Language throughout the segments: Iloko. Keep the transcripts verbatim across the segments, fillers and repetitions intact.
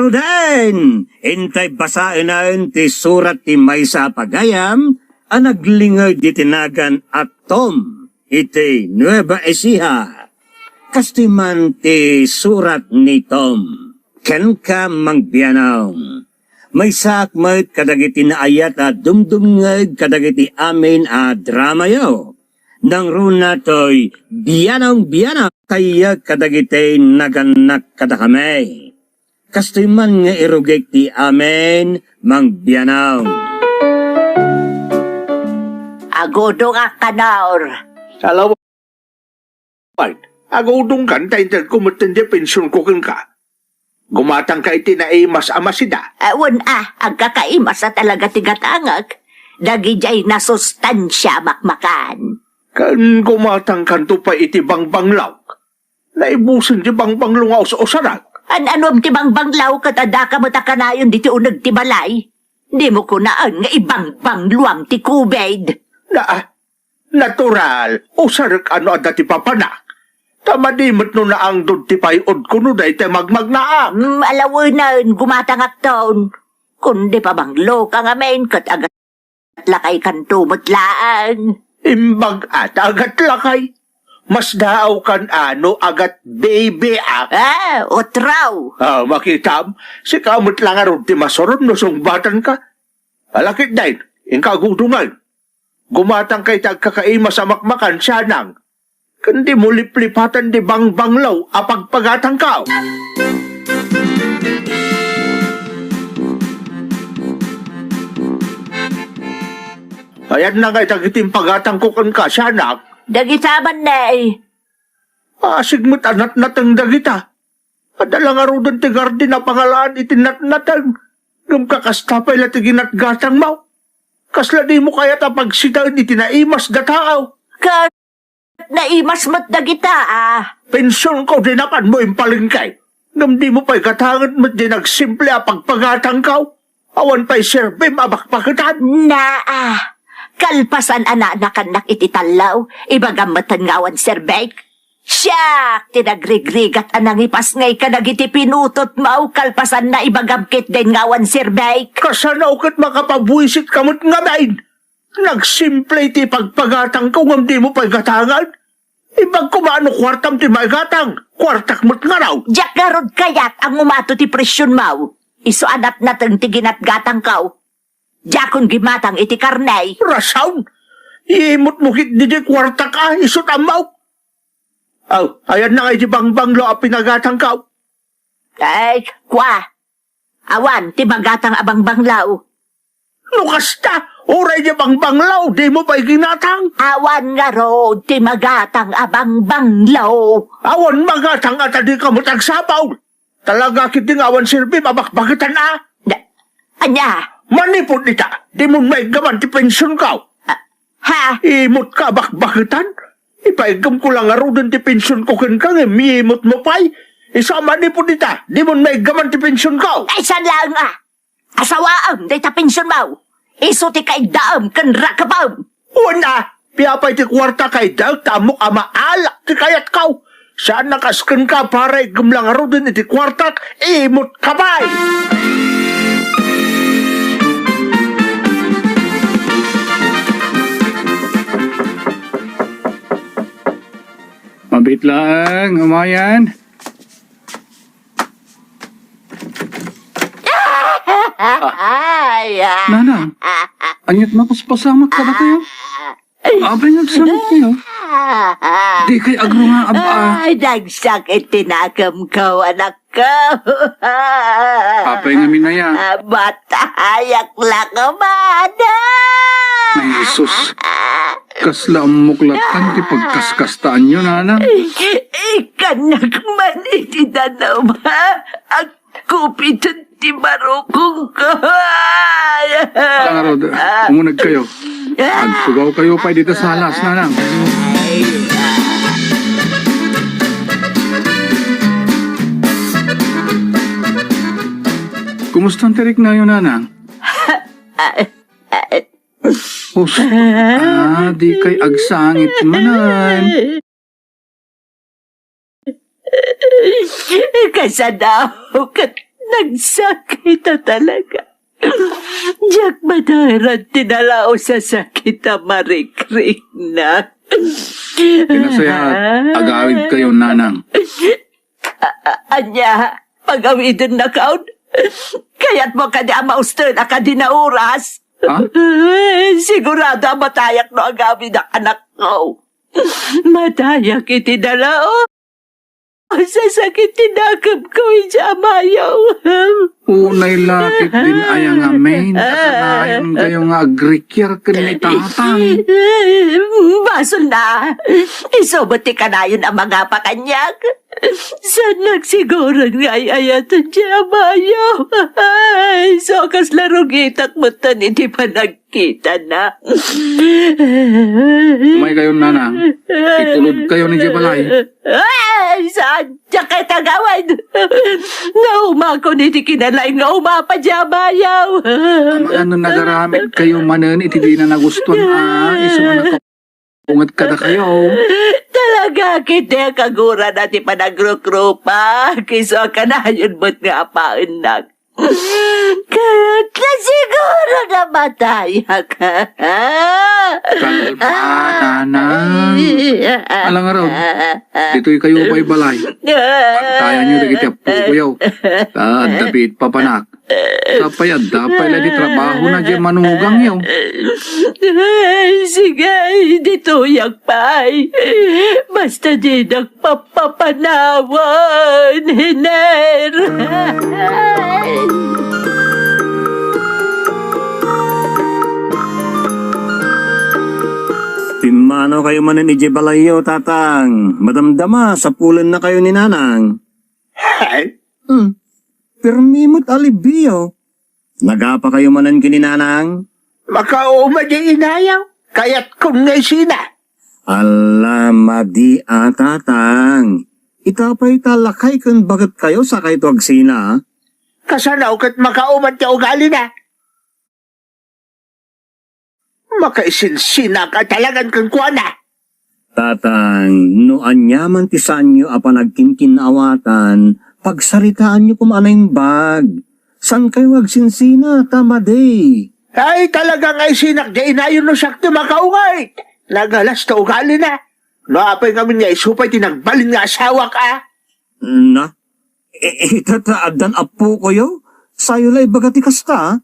Then, intay basaenen ti surat ti maysa a pagayam a naglinged iti nagan a Tom iti Nueva Ecija. Kastoy man ti surat ni Tom, "Kenka, Mang Bianong. Maysaak met kadagiti naayat a dumdumngeg kadagiti amin a dramayo. Nangruna toy Bianong, Bianong, kayek kadagiti nagannak kadakami." Kastoy man nga irugik ti amin, Mang Bianong. Agudongak, Kanor. Salamat. Agudongkan ta intedko met ti pensionko kenka. Gumatangka iti naimas a masida. Awan a, agkakaimas a talaga ti gatangak. Dagidiay nasustansia a makmakan. Ken gumatangkanto pay iti bangbanglaw. Naibusen ti bangbanglo nga us-usarek. An-anom ti bangbanglaw ket addaka met a kanayon ditoy uneg ti balay? Dimo kunaen nga ibangbangloam ti COVID. Na, natural, usarek no adda ti papanak. Ta madi met no naangdod ti pay-odko no daytoy magmagnaak. Hmm, alawenen, gumatangakton. Kundi pabangloka ngamin ket agat lakaykanto met laeng. Imbag a ta agat lakay. Masdaawkan a no agat baby a. Ah, utraw. Ah, makitam, sika met la ngarud ti masuron no sungbatanka. Ala ketdin, inka agudongen. Gumatangka iti agkakaimas a makmakan, sianang. Ken dimo liplipatan ti bangbanglaw a pagpagatangko. Ayanna ngay dagiti impagatangko kenka, sianak? Dagita man, ne. Asig met a natnateng dagita. Adda la ngaruden ti garden a pangalaan iti natnateng. Ngem kakasta pay la ti ginatgatangmo. Kasla dimo kayat a pagsitaen iti naimas a tao. Ket naimas met dagita, a. Pensionko ti napanmo impalengke. Ngem dimo pay gatangen met ti nagsimple a pagpagatangko. Awan pay serbim a bakbaketan. Naa, kalpasan a naanakannak iti tallo, ibagam metten nga awan serbik. Siak ti nagrigrigat a nangipasngay kadagiti pinutotmo, kalpasan a ibagam ketdin nga awan serbik. Kasano ket makapabuisitka met ngamin? Nagsimple ti pagpagatangko ngem dimo pay gatangen. Imbagko man no kuartam ti maigatang, kuartak met ngarud. Diak ngarud kayat a ngumato ti presionmo. Isu a natnateng ti ginatgatangko. Diakon gimatang iti karne. Rason! Imutmo ketdi ti kuartak a, isu ti ammok. Aw, ayanna ngay ti bangbanglo a pinagatangko. Ay, kua. Awan ti magatang a bangbanglo. No kasta, uray ti bangbanglo, dimo pay ginatang. Awan ngarud ti magatang a bangbanglo. Awan magatang a ta dika met agsapul. Talaga ketdi nga awan serbim a bakbaketan a. Da-, ania? Manipud ita, dimon maiggaman ti pensionko. Ah, ha? Imotka a bakbaketan? Ipaiggamko la ngaruden ti pensionko kenka ngem imutmo pay? Isu a manipud ita, dimon maiggaman ti pensionko. Ay, saan laeng a? Asawaem dayta pensionmo. Isu ti kaiddaem ken rakepem. Wen a, piapay ti kuarta kaiddaek ta ammok a maalak ti kayatko. Saan a kas kenka, para igem la ngaruden iti kuartak, imotka pay. Mabit laeng, umayan. Ay, ah. Nanang, ania't mapaspasamak kadakayo? Apay nga agsangitkayo? Dikay agrungaab a. Ay, nagsakit ti nakemko, anakko. Apay ngamin aya? Matayak la kumada. Ay, Jesus. Kasla ammok lattan ti pagkaskastaanyo, nanang. Ikkannak man iti danum, ha? Agkupiten ti barukongko. Ala ngarud, umunegkayo. Agtugawkayo pay dita salas, nanang. Kumustan ti riknayo, nanang? Hus-, ah, dikay agsangit manen. Kasano ket Nagsakit a talaga. Diak madaeran ti nalaos a sakit a marikriknak. Kinasaya, agawid kayo, nanang. A-, a-, ania, pagawidennakon? Kayatmo kadi a mausten a kadi na oras? Ha? Sigurado a matayak no agawidak, anakko. Matayak iti nalaos. Sasakit ti dakepko idiay amayo. Unay la ket din aya ngamin, a kanayon kayo nga agrikiar ken ni tatang. Basol na. Isu met ti kanayon a mangapa kaniak. Saannak siguron nga ay-ayaten ti amayo. Isu a kasla rugitak metten iti panag- Kita na. Umay kayo, nanang. Itulod kayo idiay balay. Ay, saan? Diak kayat agawid. Nga umakon iti kinalaing nga umapa diay amayo. Amangan no nagaramid kayo manen iti dina nagustuan, a, isu nga nakaunget kadakayo. Talaga, ket diak agurana ti panagrukrupak, isu a kanayon met nga apaennak. Kayatna siguro nga matayak. Kalma, nanang. Ay. Ala ngarud, ditoy kayo pay balay. Bantayanyo dagiti appokoyo. Ta adda biit papanak. Sapay adda pay la di trabahona diay manugangyo. Ay, sige, ditoyak pay. Basta dinak papapanawan, hiner. Pimmanaw kayo manen idiay balayyo, tatang. Madamdama, sapulenna kayo ni nanang. Ay? Hmm. Pirmi met a libiyo. Nagapa kayo manen ken ni nanang? Makauma diay inayaw. Kayatkon nga isina. Ala, madi a, tatang. Ita pay ta lakay ken baket kayo sakayto agsina. Kasano ket makauma ti ugalina? Makaisinsinaka talagan kenkuana. Tatang, no aniaman ti saanyo a panagkinkinnaawatan, pagsaritaanyo koma a naimbag. Saan kayo nga agsinsina, ta madi. Ay, talaga nga isinak diay inayo no siak ti makaungay. Nagalas ta ugalina. No apay ngamin nga isu pay ti nagbalin nga asawak, a? Na? I-, ita ta addan appokoyo? Sayo la ibaga ti kasta, a?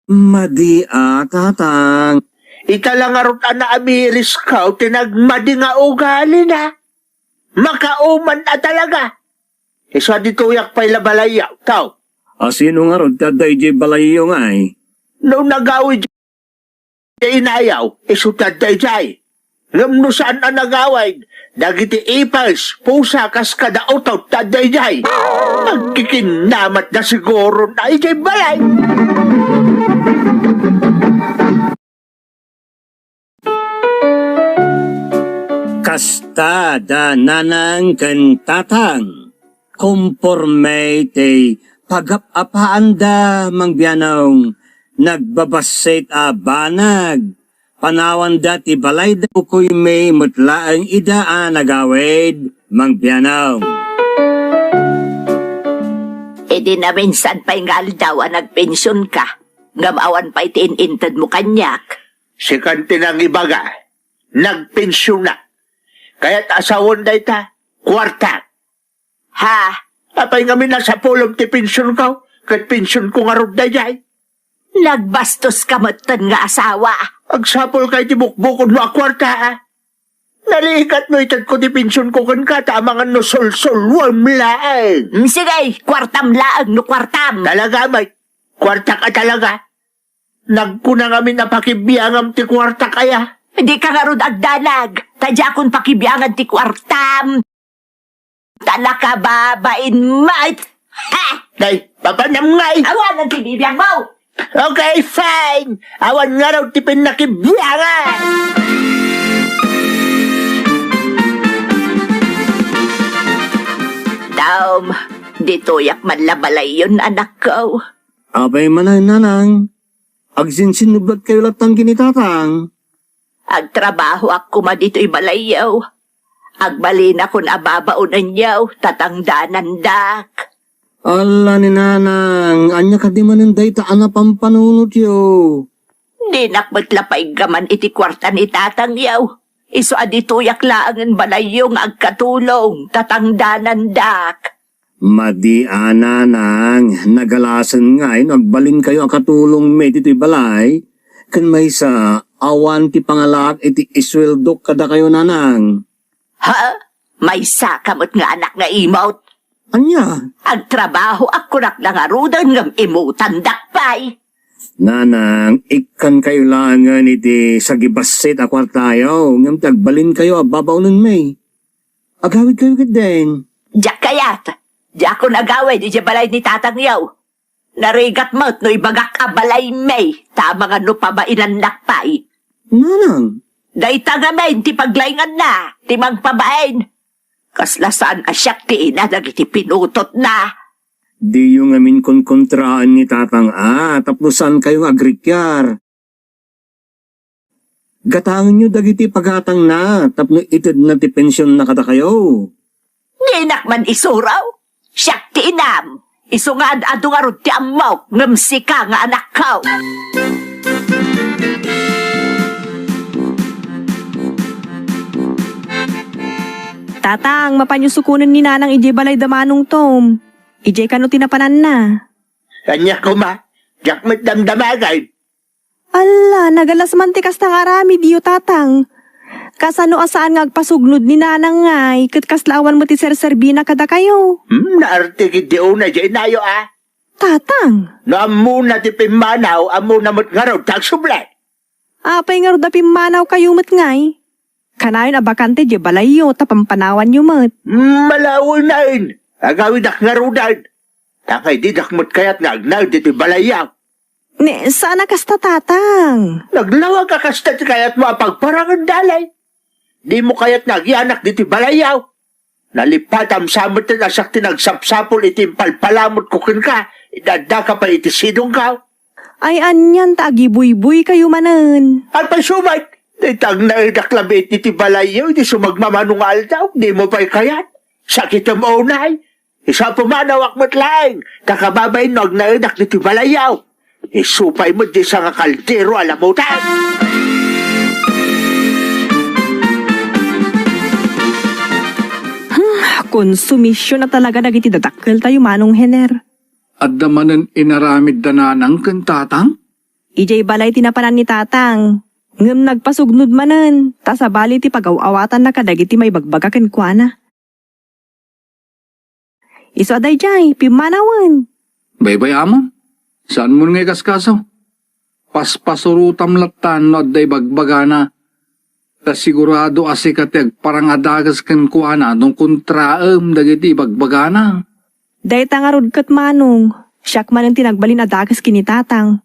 Madi a, tatang. Ita la ngarud a naamirisko ti nagmadi nga ugalina. Makauman a talaga. Isu a ditoyak pay la balayyo, taw. A sino ngarud ti adda idiay balayyo ngay? No nagawid ti inayaw, isu ti adda idiay. Ngem no saan a nagawid, dagiti ipis, pusa, kas kada utot ti adda idiay. Agkikinnamatda siguron a idiay balay. Kasta da nanang ken tatang. Komporme ti pagap-apaanda, Mang Bianong, nagbabassit a banag. Panawanda ti balayda, ukuymi met laeng ida a nagawid, Mang Bianong. Idi naminsan pay nga aldaw a nagpensionka, ngem awan pay ti in-intedmo kaniak. Sikan ti nangibaga, nagpensionak. Kayat a sawen dayta, kuarta. Ha? Apay ngamin a sapulem ti pensionko, ket pensionko ngarud daydiay? Nagbastoska metten nga asawa. Agsapulka iti bukbukodmo a kuarta, a? Narigat no itedko ti pensionko kenka, ta amangan no sulsuluem laeng. Mm, sige, kuartam laeng no kuartam. Talaga, Mike? Kuartak a talaga? Nagkuna ngamin a pakibiangam ti kuartak aya. Dika ngarud agdanag, ta diakon pakibiangan ti kuartam. Ta nakababain met. Ha? Day, papanam ngay. Awan ti bibiangmo. Okay, fine. Awan ngarud ti pinnakibiangan. Dom, ditoyak man la balayyon, anakko. Apay manen, nanang? Agsinsinnublatkayo latta ken ni tatang? Agtrabahoak koma ditoy balayyo. Agbalinakon a babaonenyo, ta tangdanandak. Ala ni Nanang, ania kadi manen dayta a napampanunotyo? Dinak met la paiggaman iti kuarta ni tatangyo. Isu a ditoyak laengen balayyo nga agkatulong, ta tangdanandak. Madi a, Nanang, nagalasen ngay no agbalinkayo a katulongmi ditoy balay, ken maysa, awan ti pangalaak iti isueldok kadakayo, Nanang. Ha? Maysaka met nga anak nga imot? Ania? Agtrabahoak kunak la ngaruden ngem imutandak pay. Nanang, ikkankayo laengen iti sagibassit a kuartayo, ngem ti agbalinkayo a babaonenmi. Agawidkayo ketdin. Diak kayat. Diakon agawid idiay balay ni tatangyo. Narigat met no ibagak a balaymi, ta amangan no pabainannak pay. Nanang. Dayta ngamin ti paglainganna, ti mangpabain. Kasla saan a siak ti ina dagiti pinutotna. Diyo ngamin konkontraen ni tatang a, tapno saankayo nga agrikiar. Gatangenyo dagiti pagatangna tapno itedna ti pensionna kadakayo. Dinak man isuro. Siak ti inam. Isu nga ad-adu ngarud ti ammok, ngem sika nga anakko. Tatang, mapanyo sukonen ni Nanang idiay balay da Manong Tom. Idiay kano ti napananna? Ania koma? Diak met damdamagen. Alla, nagalas man ti kasta nga aramidyo, Tatang. Kasano a saan nga agpasugnod ni Nanang ngay, ket kasla awan met ti serserbina kadakayo? Hmm, naarte ketdi unay diay inayo a. Tatang! No ammona ti pimmanaw, ammona met ngarud ti agsubli. Apay ngarud a pimmanawkayo met ngay? Kanayon a bakante diay balayyo, ta pampanawanyo met. Hmm, malawenen! Agawidak ngaruden. Ta ngay didak met kayat nga agnaed ditoy balayyo. Ne, saan a kasta, Tatang. Naglawag a kasta ti kayatmo a pagparangen, dayta. Dimo kayat nga agyanak ditoy balayyo. Nalipatam sa met a siak ti nagsapsapul iti impalpalamutko kenka, idi addaka pay iti sidongko. Ay, anian ta agibuyboykayo manen? Apay sumet? Dayta agnaedak labi iti balayyo, iti sumagmamano nga aldaw, dimo pay kayat? Sakitem unay? Isu a pumanawak met laeng, ta kababain no agnaedak ditoy balayyo. Isu pay met diay sanga kaldero a lamutan. Hmm, konsumision a talaga dagiti dadakkeltayo, Manong Hener. Adda manen inaramid da Nanang ken Tatang? Idiay balay ti napanan ni Tatang. Ngem nagpasugnod manen, ta sabali ti pagaw-awatanna kadagiti maibagbaga kenkuana. Isu a daydiay, pimmanawen. Baybay-amon. Saanmon nga ikaskaso. Paspasurotam latta no adda ibagbagana. Ta sigurado a sika ti agparang a dakes kenkuana no kontraem dagiti ibagbagana. Dayta ngarud ket, Manong, siak manen ti nagbalin a dakes ken ni Tatang.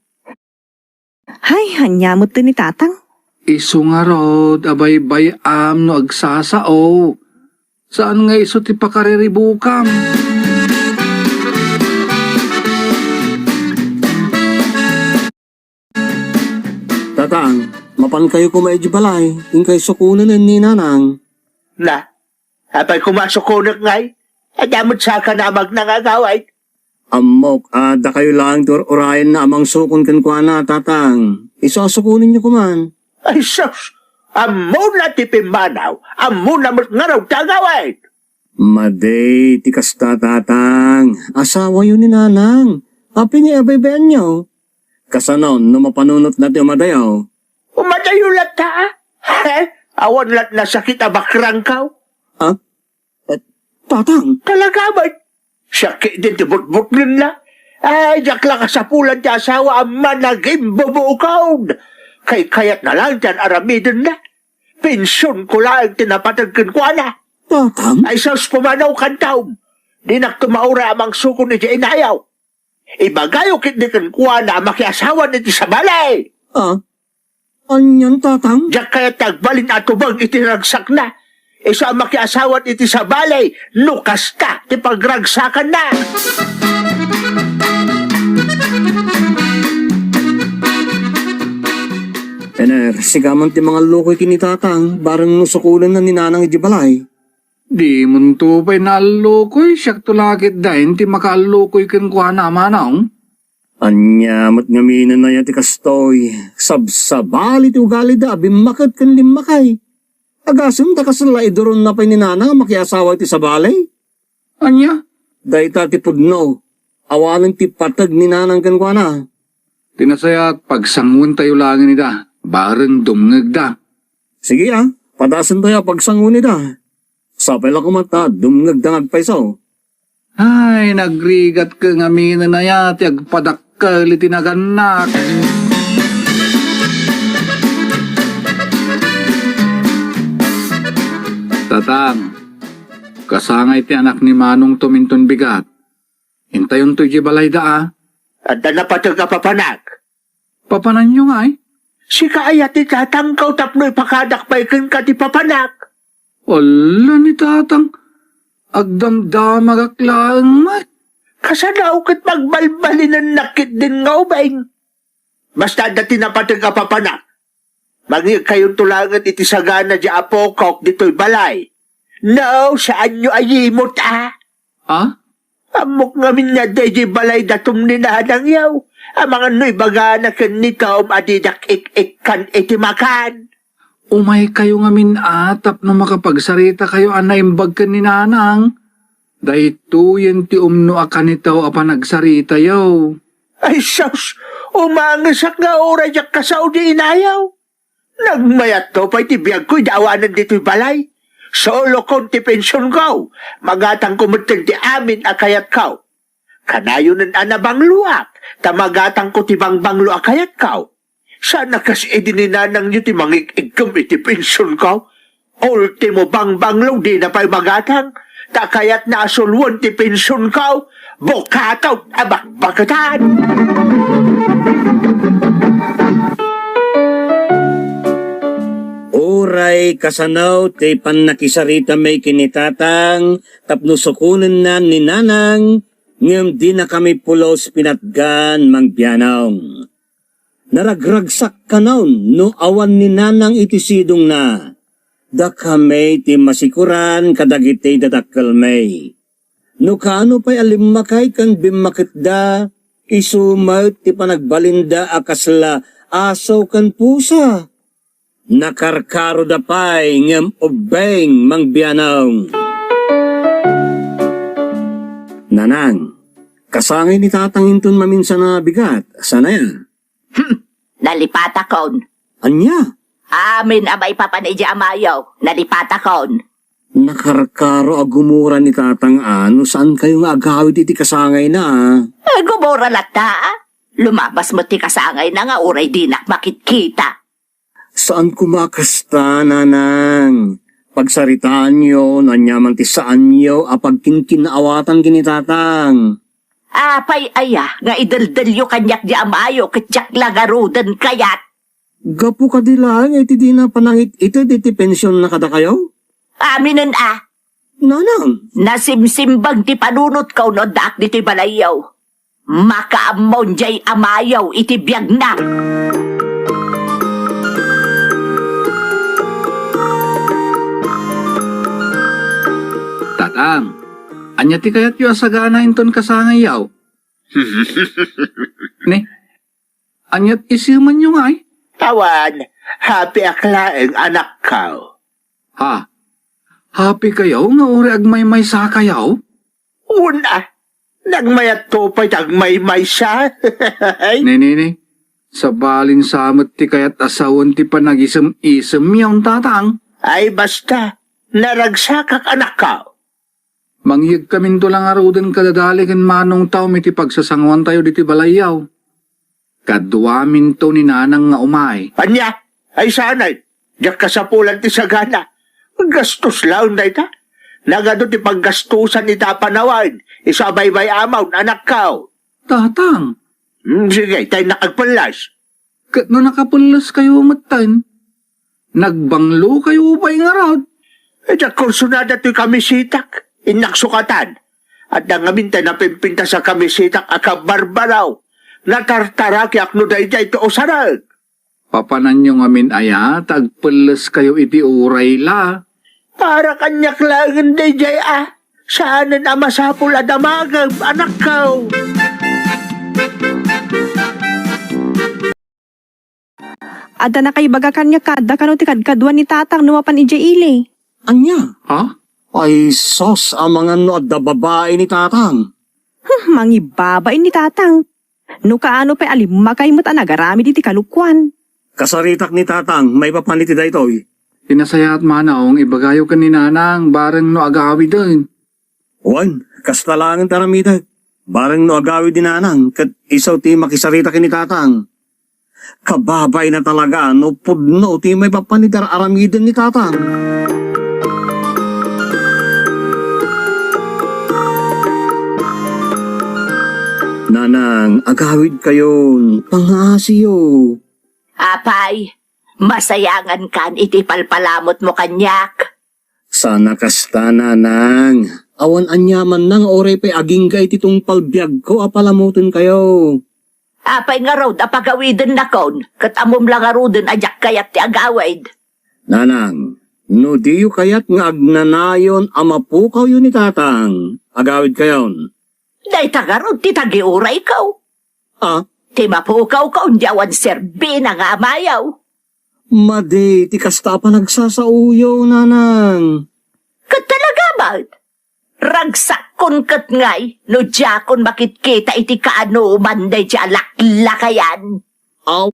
Hay, ania met ti ni Tatang? Isu ngarud a baybay-am no agsasao. Saan nga isu ti pakariribukam? Tatang, mapankayo koma idiay balay, inkay sukonen ni Nanang. Na, apay koma sukonek ngay? Adda met saka namagna nga agawid. Ammok a dakayo laeng ti ur-urayenna a mangsukon kenkuana, Tatang. Isu a sukonenyo koman. Ay sus! Ammona ti pimmanaw, ammona met ngarud ti agawid. Madi ti kasta, Tatang. Asawayo ni Nanang. Apay nga abaybayanyo? Kasano no mapanunotna ti umadayo? Umadayo latta, a? He? Awan lat nasakit a bakrangkaw? Ah? Eh, Tatang! Talaga met? Siak ketdin ti butbutngenna. Ay, diak la kasapulan ti asawa a managimbubukaw. Kaykayatna laeng ti ar-aramidenna. Pensionko laeng ti napateg kenkuana. Tatang? Ay sus, pumanawkanto. Dinakto mauray a mangsukon idiay inayo. Ibagayo ketdi kenkuana a makiasawan iti sabali. Ah? Anian, Tatang? Diak kayat ti agbalin a tubeng iti ragsakna. Isu a makiasawan iti sabali no kasta ti pagragsakanna. Ener, sika man ti mangallukoy ken ni Tatang, bareng no sukonenna ni Nanang idiay balay. Dimonto pay naallukoy, siakto la ketdin ti makaallukoy kenkuana, manong. Ania met ngamin aya ti kastoy? Sabsabali ti ugalida a bimmaket ken limmakay. Agasem ta kasla iduronna pay ni Nanang a makiasawa iti sabali. Ania? Dayta ti pudno. Awanen ti pateg ni Nanang kenkuana. Ti nasayaat, pagsanguentayo laengen ida, bareng dumngegda. Sige a, padasentayo a pagsanguenida. Sapay la koma ta dumngegda nga agpayso. Ay, nagrigat ket ngamin aya ti agpadakkel iti nagannak. Tatang, kasangay ti anak ni Manong Tom inton bigat. Intayonto idiay balayda a. Adda napateg a papanak. Papananyo ngay? Sika aya ti tatangko tapno ipakadak pay kenka ti papanak? Ala ni tatang, agdamdamagak laeng met. Kasano ket magbalbalinennak ketdin nga ubing? Basta adda ti napateg a papanak. Mangyegkayonto laengen iti sagana di apokok ditoy balay. No, saanyo a yimot a? Ha? Ammok ngamin nga adda idiay balayda Tom ni Nanangyo. Amangan no ibagana ken ni Tom a didak ik-ikkan iti makan. Umaykayo ngamin a tapno makapagsarita kayo a naimbag ken ni Nanang. Daytoyen ti umno a kanitaw a panagsaritayo. Ay sus, umangesak nga uray diak kasao di inayaw. Nagmayatto pay ti biagko idi awanen ditoy balay. Sulokon ti pensionko, magatangko metten ti amin a kayatko. Kanayonen a nabangloak, ta magatangko ti bangbanglo a kayatko. Saan a kas idi ni Nanangyo ti mangig-igkem iti pensionko. Ultimo bangbanglo, dina pay magatang, ta kayatna a suloen ti pensionko, bukaton a bakbaketan. Uray kasano ti pannakisarita mi ken ni Tatang tapno sukonenna ni Nanang, ngem dinakami pulos pinatgan, Mang Bianong. Naragragsak kanon no awan ni Nanang iti sidongna. Dakami ti masikuran kadagiti dadakkelmi. No kaano pay a limmakay ken bimmaketda, isu met ti panagbalinda a kasla aso ken pusa. Nakarkaroda pay ngem ubbing, Mang Bianong. Nanang, kasangay ni Tatang inton maminsan a bigat, saan aya? Hmm, nalipatakon. Ania? Amin a maipapan idiay amayo, nalipatakon. Nakarkaro a gumura ni Tatang a no saankayo nga agawid iti kasangayna. Eh, gumura latta. Lumabas met ti kasangayna nga uray dinak makitkita. Saan koma a kasta, Nanang. Pagsaritaanyo no ania man ti saanyo a pagkinkinnaawatan ken ni Tatang. Apay aya nga ideldelyo kaniak di amayo ket diak la ngaruden kayat? Gapu kadi laeng iti dina panangit-ited iti pensionna kadakayo? Aminen a. Nanang! Nasimsimbag ti panunotko no addaak ditoy balayyo. Makaammon diay amayo iti biagna. Tatang, ania ti kayatyo a sagana inton kasangayyo? Ni, aniat isimenyo ngay? Awan, happy ak laeng, anakko. Ha? Happy kayo nga uri agmaymaysa kayo? Wen a, nagmayatto pay ti agmaymaysa. Ni, ni, ni, sabalin sa met ti kayat a sawen ti panagisem-isemyo, Tatang. Ay, basta, naragsakak, anakko. Mangyegkaminto la ngaruden kadadali ken Manong Tom iti pagsasanguantayo ditoy balayyo. Kaduaminto ni Nanang nga umay. Ania? Ay, saan ay? Diak kasapulan ti sagana. Gastos laeng dayta. Nagadu ti paggastosan ita a panawen, isu a baybay-amon, anakko. Tatang. Hmm, sige, tay nakagpellas. Ket no nakapelleskayo metten, nagbanglokayo pay ngarud. Diak kursunada toy kamisitak. Innak sukatan. Adda ngamin tay napimpintas a kamisitak a kabarbaraw. Natartarakiak no daydiay ti usarek. Papananyo ngamin aya ta agpelleskayo iti uray la? Para kaniak laengen daydiay a. Saanen a masapul a damagem, anakko. Adda nakaibaga kaniak nga adda kano ti kadkaduan ni Tatang no mapan idiay ili. Ania? Ha? Ay, sus, amangan no adda babai ni Tatang. Hmm, mangibabain ni Tatang. No kaano pay a limmakay met a nagaramid iti kalokuan. Kasaritak ni Tatang maipapan iti daytoy. Pinasayaat, Manong, ibagayo ken ni Nanang, bareng no agawiden. Wen, kasta laeng ti aramidek. Bareng no agawid ni Nanang, ket isu ti makisarita ken ni Tatang. Kababaina talaga no pudno ti maipapan iti ar-aramiden ni Tatang. Nanang, agawidkayon, pangngaasiyo. Apay, masayangankan iti palpalamutmo kaniak. Saan a kasta, Nanang. Awan aniamanna nga uray pay agingga iti tungpal biagko a palamutenkayo. Apay ngarud a pagawidennakon, ket ammom la ngaruden a diak kayat ti agawid? Nanang, no diyo kayat nga agnanayon a mapukawyo ni Tatang, agawidkayon. Dayta ngarud ti tagiurayko. Ah? Ti mapukawko, di awan serbina nga amayo. Madi ti kasta a panagsasaoyo, Nanang. Ket talaga met? Ragsakkon ket ngay no diakon makitkita iti kaanoman daydiay a laklakayan. Aw,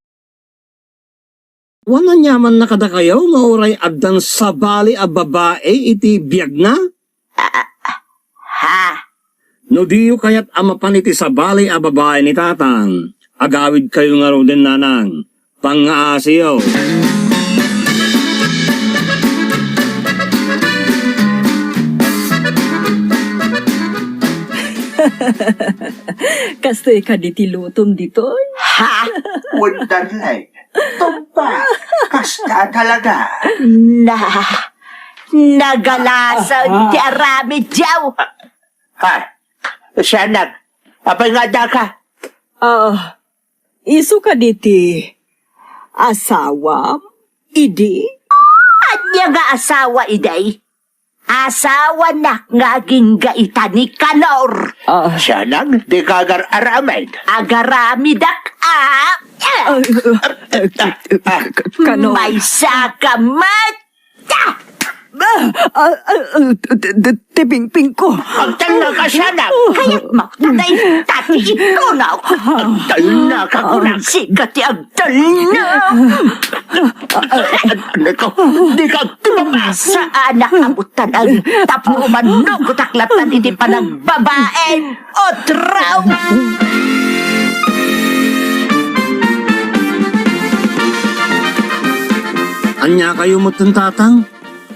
awan aniamanna kadakayo nga uray addan sabali a babai iti biagna? Ah, ha? No diyo kayat a mapan iti sabali a babai ni Tatang, agawidkayo ngaruden, Nanang. Pangngaasiyo. Kastoy kadi ti lutom ditoy? Ha? Wen, darling. Tumpak. Kasta talaga. Na, nagalasan ti aramid diyo. Ha? Sianag, apay nga addaka? Ah, isu kadi ti asawam idi? Ania nga asawa idi? Asawanak nga agingga ita ni Kanor. Ah. Sianag, dika agar-aramid? Agaramidak a. Ah, ah, ah, ah. Kanor. Maysa ka met. Ah! Ah, ah, ah, t-, t-, t-, ti pingpingko. Agtalna ka, sianag! Kayat mo, dayta ti ikunak. Agtalna ka, kunak. Sika ti agtalna. Ano ko? Dika agtulong. Saanak a butanan. Tapno umanugotak latta iti panagbabaem. Otraw! Ania kayo met ken Tatang?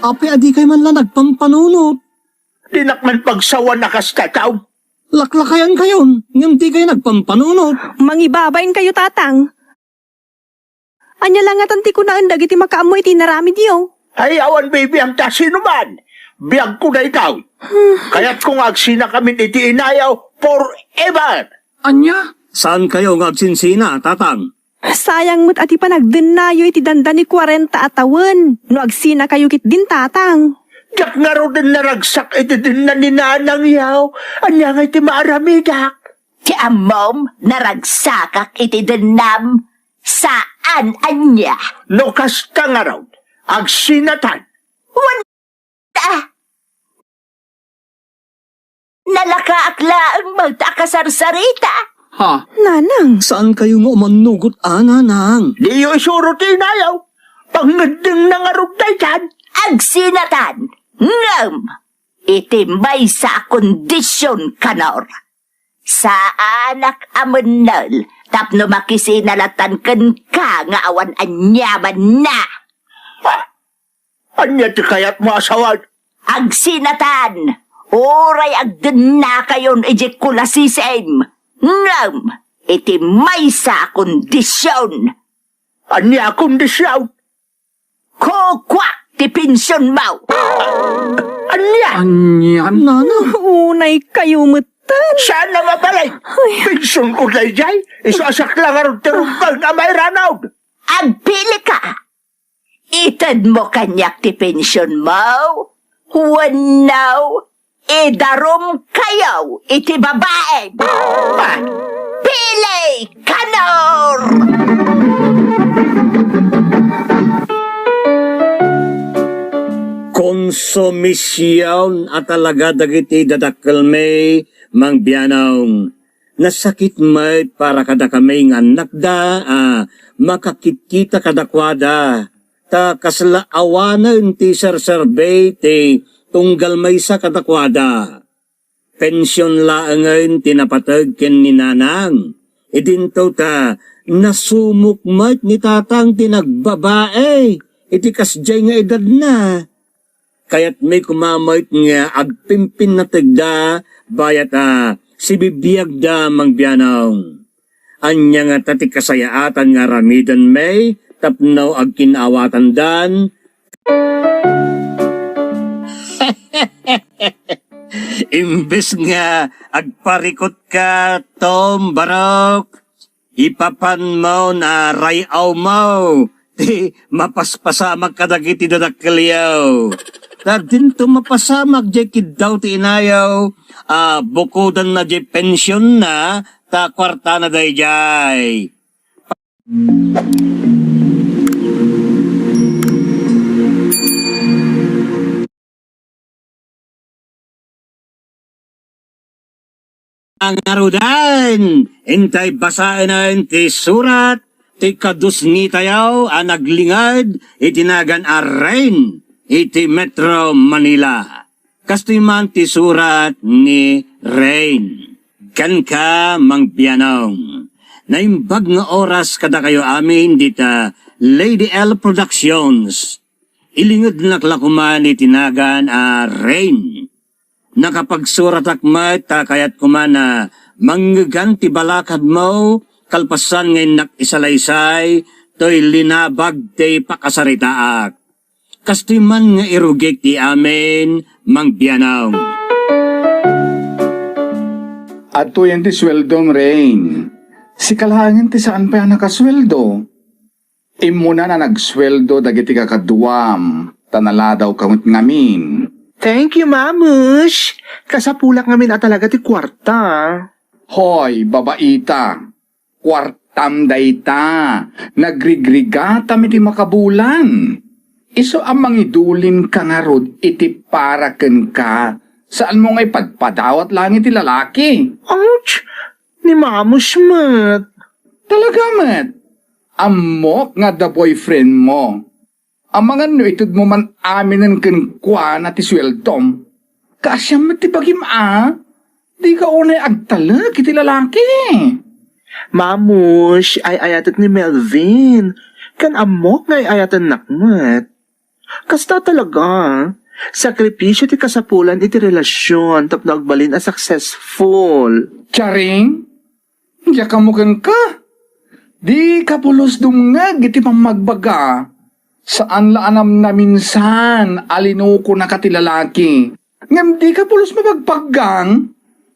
Apay a dikay man la nagpampanunot? Dinak man pagsawan a kasta, taw. Laklakayan kayon, ngem dikay nagpampanunot. Mangibabain kayo, Tatang. Ania la ngatan ti kunaen dagiti makaammo iti inaramidyo? Ay, awan bibiang ta sinuman. Biagko dayta. Hmm. Kayatko nga agsinakamin iti inayo forever. Ania? Saan kayo nga agsinsina, Tatang? Sayang met a ti panagdennayo iti dandani kuarenta a tawen no agsinakayo ketdin, Tatang. Diak ngaruden naragsak iti denna ni Nanang, yaw. Ania nga iti maaramidak? Ti ammom, naragsakak iti dennam. Saan ania? No kasta ngarud, agsinatan. Wen, ah! Nalakaak laeng met a kasarsarita. Ha? Nanang. Saan kayo nga umanugot a, Nanang? Diyo isuro ti inayo. Pangngeddengna ngarud daytan. Agsinatan. Ngem, iti maysa a kondision, Kanor. Saanak a mennel tapno makisina latan kenka nga awan aniamanna. Ah! Ania ti kayatmo a sawen? Agsinatan! Uray agdennakayon idiay kulasisem, ngem iti maysa a kondision. Ania a kondision? Kukuak ti pensionmo! Ania? Ania, Nana? Unay kayo metten. Saan a mabalin? Ay. Pensionko daydiay? Isu a siak la ngarud ti rumbeng a mairanod. Agpilika! Itedmo kaniak ti pensionmo, Wenno, idarumkayo iti babaem. Pili, Kanor! Konsumision a talaga dagiti dadakkelmi, Mang Bianong. Nasakit met para kadakami nga annakda a makakitkita kadakuada, ta kasla awanen ti serserbi ti tunggal maysa kadakuada. Pension laengen ti napateg ken ni Nanang. Idinto ta nasumok met ni Tatang ti nagbabae iti kasdiay nga edadna. Kayatmi koma met nga agpimpinnategda, bayat a sibibiagda, Mang Bianong. Ania ngata ti kasayaatan nga aramidenmi tapno agkin-awatandan? Imbes nga agparikutka, Tom, Barok, ipapanmo a ray-awmo ti mapaspasamak kadagiti dadakkelyo. Ta dinto mapasamak diay kiddaw ti inayo a bukodanna diay pensionna ta kuartana daydiay. Nangaruden, intay basaenen ti surat ti kadusnitayo a naglinged iti nagan a Rain iti Metro Manila. Kastoy man ti surat ni Rain. Kenka, Mang Bianong. Naimbag nga oras kadakayo amin dita Lady L Productions. Ilingednak la koman iti nagan a Rain. Nakapagsuratak met ta kayat koman a mangngegan ti balakadmo kalpasan nga innak isalaysay toy linabag ti pakasaritaak. Kastoy man nga irugik ti amin, Mang Bianong. Adtoyen ti sueldom, Rain. Sika laengen ti saan pay a nakasueldo. Immunan a nagsueldo dagiti kakaduam, ta naladawka met ngamin. Thank you, Mamush. Kasapulak ngamin a talaga ti kuarta. Hoy, babaita. Kuartam dayta. Nagrigrigatam iti makabulan. Isu a mangidulinka ngarud iti para kenka. Saanmo nga ipadpadawat laeng iti lalaki. Ouch! Ni Mamush met. Talaga met. Ammok nga adda boyfriend mo. Amangan no itedmo man aminen kenkuana ti sueldom. Kaasiam met ti bagim a, dika unay agtalek iti lalaki. Mamush, ay-ayatek ni Melvin. Ken ammok nga ay-ayatennak met. Kasta talaga. Sakripisio ti kasapulan iti relasion tapno agbalin a successful. Charing? Diak ammo kenka. Dika pulos dumngeg iti pammagbaga. Saan la a namnaminsan a linukonaka ti lalaki. Ngem dika pulos mapagpaggang.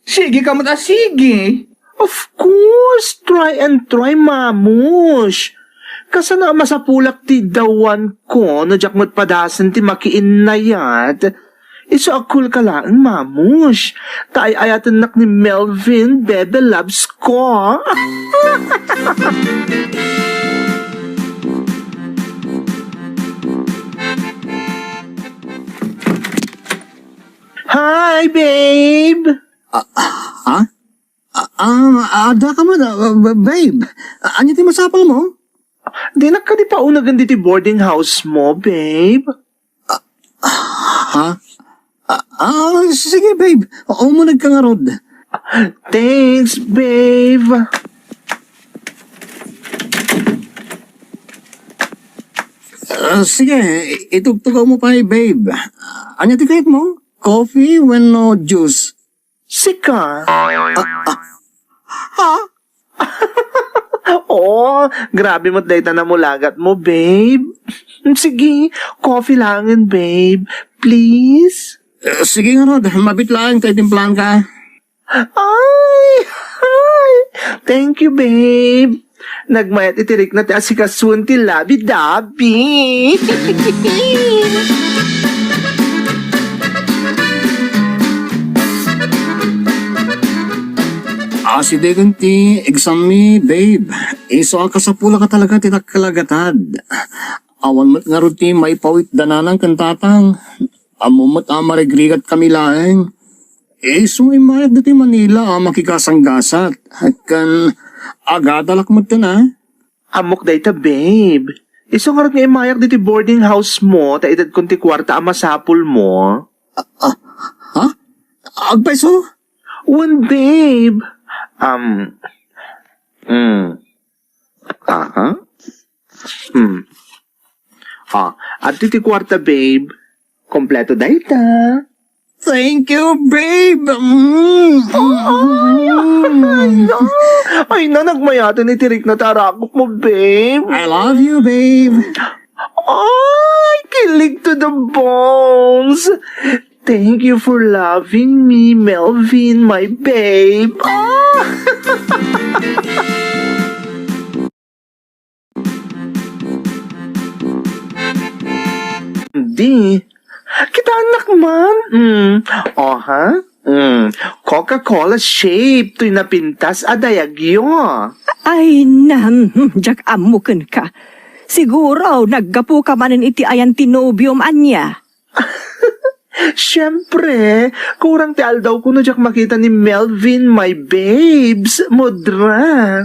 Sige ka met a sige. Of course, try and try, Mamush. Kasano a masapulak ti dawan ko no diak met padasen ti makiinnayat? Isu a cool ka laeng, Mamush. Ta ay-ayatennak ni Melvin, Bebe Loves ko. Hi, babe! Ah, ha? Ah, ah, adda ka man, ah, ba-, babe. Ah, ania ti masapulmo? Dinak kadi paunegen diti boarding house mo, babe? Ha? Ah, ah, sige, babe. Umuneg ka ngarud. Thanks, babe. Ah, sige, itugtugawmo pay, babe. Ania ti kayatmo? Coffee wenno juice? Sika. Ah, ah. Ha? Oh, grabe met dayta namulagatmo, babe. Sige, coffee laengen, babe. Please. Eh, sige ngarud, mabit laeng ta itimplaanka. Ay, ay. Thank you, babe. Nagmayat iti rikna ti asikasuon ti labi-dabi. Asidegen ti exam mi, babe. Isu a kasapulak talaga ti dakkel a gatad. Awan met ngarud ti maipawit da nanang ken tatang. Ammom met a marigrigat kami laeng. Isu nga immayak ditoy Manila a makikasanggasat. Ken agadalak metten a. Ammok dayta, babe. Isu ngarud nga immayak ditoy boarding house mo, ta itedkon ti kuarta a masapul mo. Ah, ah, ha? Agpayso? Wen, babe. Um, mm. Aha. Hmm. Ah, adtoy ti kuarta, babe. Kompleto dayta. Thank you, babe. Mm. Ay, ay, na, nagmayaten iti rikna ti arakop mo, babe. I love you, babe. Ay, kilig to the bones. Thank you for loving me, Melvin, my babe. Ah! Di. Kitaanak man. Mm. O, ha? Mm. Coca-Cola shape toy napintas a dayagyo. Ay, nam, diak ammo kenka. Siguro, naggapuka manen iti ayan ti nobiom ania. Siempre, kurang ti aldawko no diak makita ni Melvin, my babes, Mudra.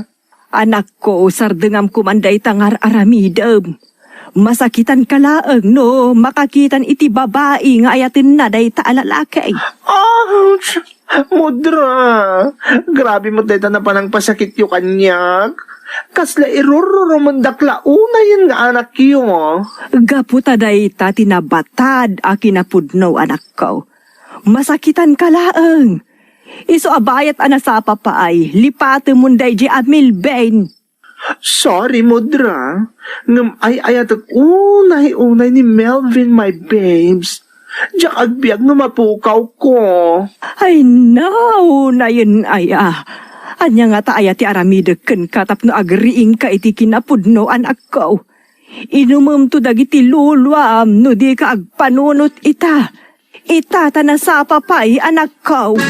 Anakko, sardengamko man dayta nga ar-aramidem. Masakitanka laeng no makakitam iti babai nga ayatenna dayta a lalaki. Ouch! Mudra, grabe met dayta a panangpasakityo kaniak. Kasla irurrurumendak la unayen nga anakyo. Gapu ta dayta ti nabatad a kinapudno, anakko. Masakitanka laeng. Isu a bayat a nasapa paay, lipatemon daydiay a Melvin. Sorry, Mudra. Ngem ay-ayatek unay-unay ni Melvin, my babes. Diak agbiag no mapukawko. Ay, naunayen aya. Ania ngata aya ti aramidek kenka tapno agriingka iti kinapudno, anakko? Inumemto dagiti luluam no dika agpanunot ita. Ita ta nasapa pay, anakko.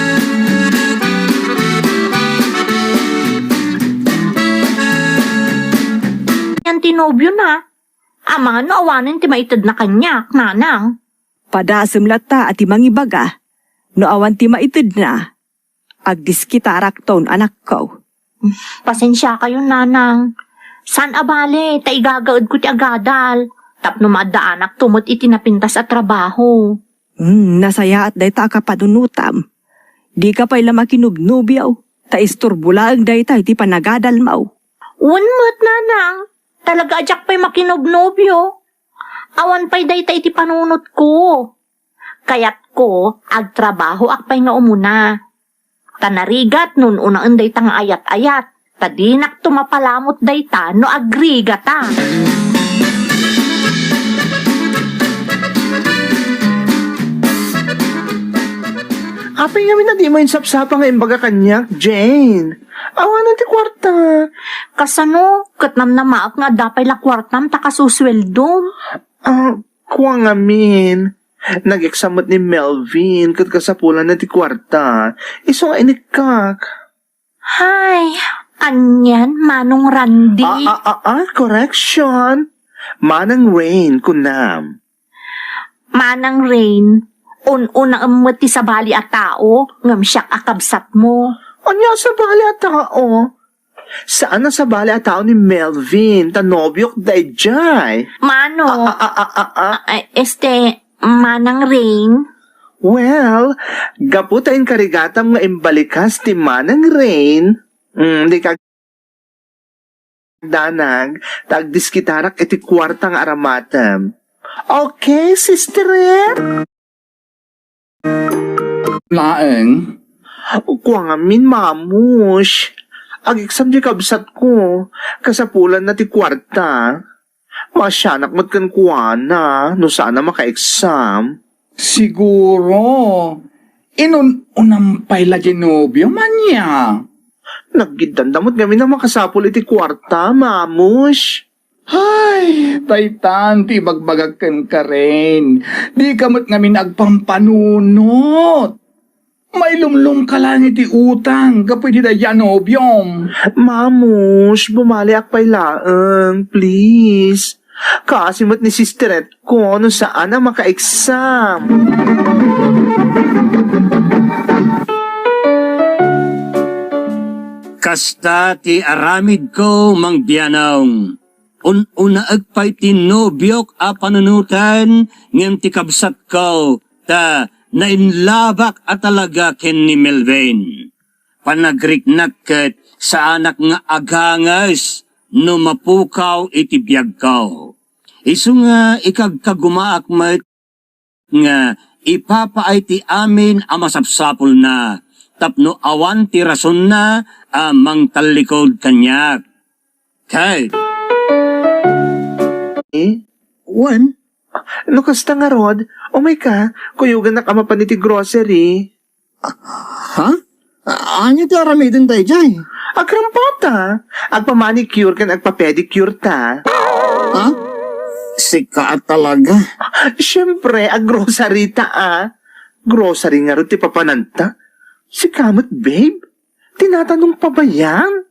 Yan ti nobiona. Amangan no awanen ti maitedna kaniak, nanang. Padasem latta a ti mangibaga. No awan ti maitedna, agdiskitarakton, anakko. Pasensiakayon, nanang. Saan a bale, ta igagaedko ti agadal. Tapno maaddaanakto met iti napintas a trabaho. Hmm, nasayaat dayta a kapanunotam. Dika pay la makinubnobio, ta isturbo laeng dayta iti panagadalmo. Wen met, nanang. Talaga a diak pay makinubnobio. Awan pay dayta iti panunotko. Kayatko, agtrabahoak pay nga umuna. Ta narigat no un-unaen dayta nga ayat-ayat, ta dinakto mapalamut dayta no agrigata. Apay ngamin a dimo insapsapa nga imbaga kaniak, Jane? Awanen ti kuarta. Kasano? Ket namnamaek nga adda pay la kuartam ta kasusweldom. Ah, kua ngamin. Nag-exam met ni Melvin, ket kasapulanna ti kuarta. Isu nga inikkak. Hay, anian, Manong Randy? Ah, ah, ah, ah, correction. Manang Rain, kunam. Manang Rain, un-unaem met ti sabali a tao, ngem siak a kabsatmo. Ania a sabali a tao? Saan a sabali a tao ni Melvin, ta nobiok daydiay. Mano? Ah, ah, ah, ah, ah, ah. Ah, este, Manang Rain? Well, gapu ta inkarigatam nga imbalikas ti Manang Rain, mm, dika agdanag, ta agdiskitarak iti kuarta nga aramatem. Okay, sister? Laeng? Kua ngamin, Mamush. Ag-exam ti kabsatko. Kasapulanna ti kuarta. Maasianak met kenkuana no saan a maka-exam. Siguro. Inun-unam pay la ti nobiom ania? Naggiddanda met ngamin a makasapul iti kuarta, Mamush. Ay, daytan ti ibagbagak kenka, Rain. Dika met ngamin agpampanunot. Mailumlom ka lang iti utang gapu iti daydi a nobiom. Mamus, bumaliak pay laeng, please. Kaasi met ni sister ko no saan a maka-exam. Kasta ti aramidko, Mang Bianong. Un-unaek pay ti nobiok a panunoten ngem ti kabsatko, ta nainlabak a talaga ken ni Melvin. Panagriknak ket saanak nga aganges no mapukaw iti biagko. Isu nga ikagkagumaak met nga ipapaay ti amin a masapsapulna tapno awan ti rasonna a mangtallikod kaniak. Kate. Eh? Wen? No kasta ngarud, umay ka, kuyogannak a mapan iti grocery. Ha? Ania ti aramiden daydiay? Agrampata. Agpamanicure ken agpapedicure ta. Ha? Sika a talaga. Siyempre, aggrocery ta a. Grocery ngarud ti papananta. Sika met, babe. Tinatanong pa ba yan?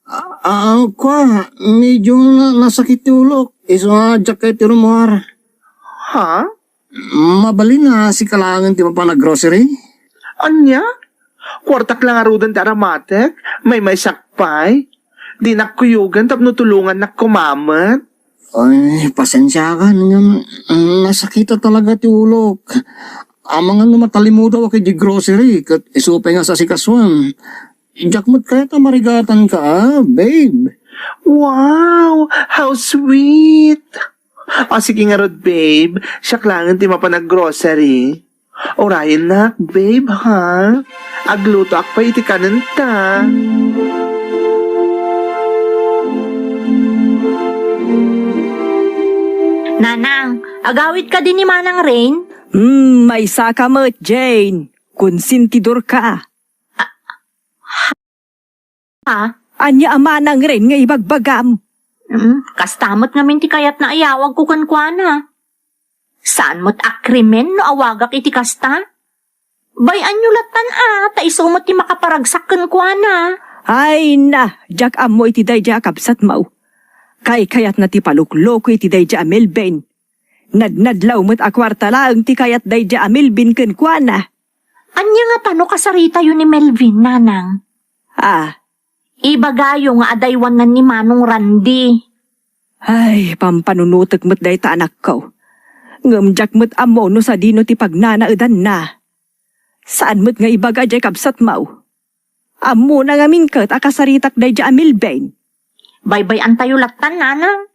Ah, ah, kua, medyo na, nasakit ti ulok. Isu nga diak kayat ti rummuar. Ha? Mabalin a sika laengen ti mapan a grocery? Ania? Kuartak la ngaruden ti aramatek, maymaysak pay. Dinak kuyogan tapno tulongannak koma met. Ay, pasensiakan ngem nasakitak talaga ti ulok. Amangan no matalimudaw a kay di grocery, ket isu pay nga sasikasoen. Diak met kayat a marigatanka, ah, babe. Wow! How sweet! O, sige ngarud, babe. Siak laengen ti mapan a grocery. Urayennak, babe, ha? Aglutoak pay iti kanenta. Nanang, agawid kadi ni Manang Rain? Hmm, maysaka met, Jane. Konsentidor ka. Ha? Ania a Manang Rain nga ibagbagam? Mm, kasta met ngamin ti kayatna a yawagko kenkuana. Saan met a krimen no awagak iti kasta? Bay-anyo lattan a, ta isu met ti makaparagsak kenkuana. Ay na, diak ammo iti daydiay a kabsatmo. Kaykayatna ti palukloko iti daydiay a Melvin. Nadnadlaw met a kuarta laeng ti kayat daydiay a Melvin kenkuana. Ania nga pano kasaritayo ni Melvin, Nanang? Ah. Ibagayo nga adaywannan ni Manong Randy. Ay, pampanunotek met dayta, anakko. Ngem diak met ammo no sadino ti pagnanaedanna. Saan met nga ibaga diay kabsatmo. Ammona ngamin ket a kasaritak daydiay a Melvin. Baybay-antayo lattan, Nanang.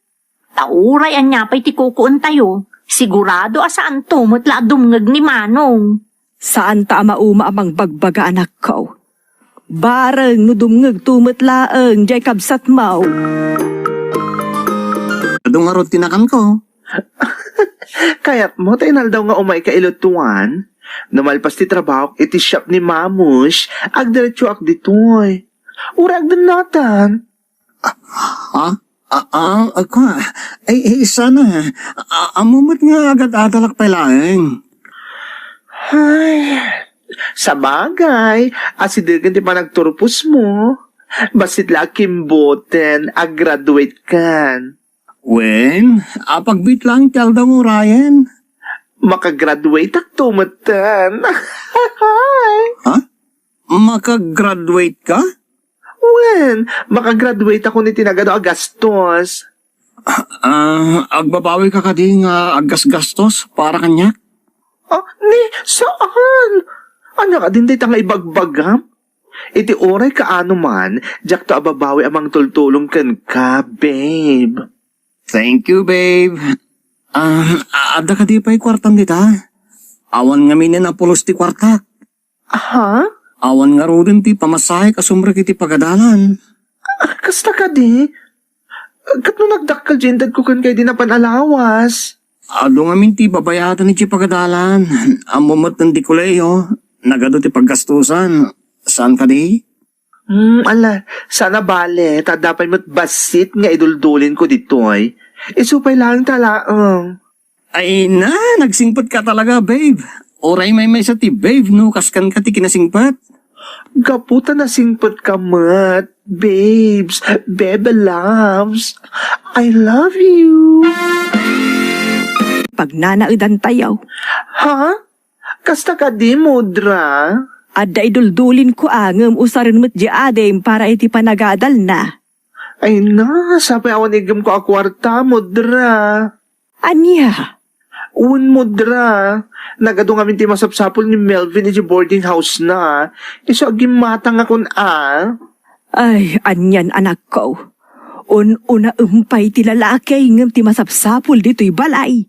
Ta uray ania pay ti kukuentayo, sigurado a saanto met la a dumngeg ni Manong. Saanta a mauma a mangbagbaga, anakko. Bareng no dumngegto met laeng diay kabsatmo. Adu ngarud ti nakanko. Kayatmo ta inaldaw nga umayka ilutoan? No malpas ti trabahok iti shop ni Mamush, agdiretsoak ditoy. Uray agdennatan. Ha? Ah, ah, ako, ay, ay, sana. Ah, ammo met nga agad-adalak pay laeng. Ay, sabagay, asidegen ti panagturposmo. Bassit la a kimboten a graduate kan. Wen, apagbiit laeng ti aldaw nga urayen. Makagraduateakto metten. Ha? Makagraduate ka? Wen, makagraduate ako ni tinagado a gastos. Ah, agbabawika kadi nga aggasgastos para kaniak? Ah, ni, saan? Ania kadin dayta nga ibagbagam? Iti uray kaano man, diakto ababawi a mangtultulong kenka, babe. Thank you, babe. Ah, adda kadi pay kuartam dita? Awan ngamin a pulos ti kuartak. Ha? Awan ngaruden ti pamasahek a sumrek iti pagadalan. Ah, kasta kadi? Ket no nagdakkel ti intedko kenka idi napan a lawas? Adu ngamin ti babayadan iti pagadalan. Ammo met ti kolehiyo, nagadu ti paggastusan. Saan kadi? Hmm, ala, saan a bale, ta adda pay met bassit nga iduldulinko ditoy. Isu pay laeng ta laeng. Ay na, nagsingpet ka talaga, babe. Uray maymaysa ti babe no kaskanka ti kinasingpet. Gapu ta nasingpetka met, babes, bebe loves, I love you. Pagnanaedantayo. Ha? Kasta kadi, Mudra? Adda iduldulinko a ngem usaren met di adim para iti panagadalna. Ay na, sapay awan iggemko a kuarta, Mudra. Ania? Wen, Mudra, nagadu ngamin ti masapsapul ni Melvin iti boarding house na. Isu a gimmatangakon a. Ay, anian, anakko. Un-unaem pay ti lalaki ngem ti masapsapul ditoy balay.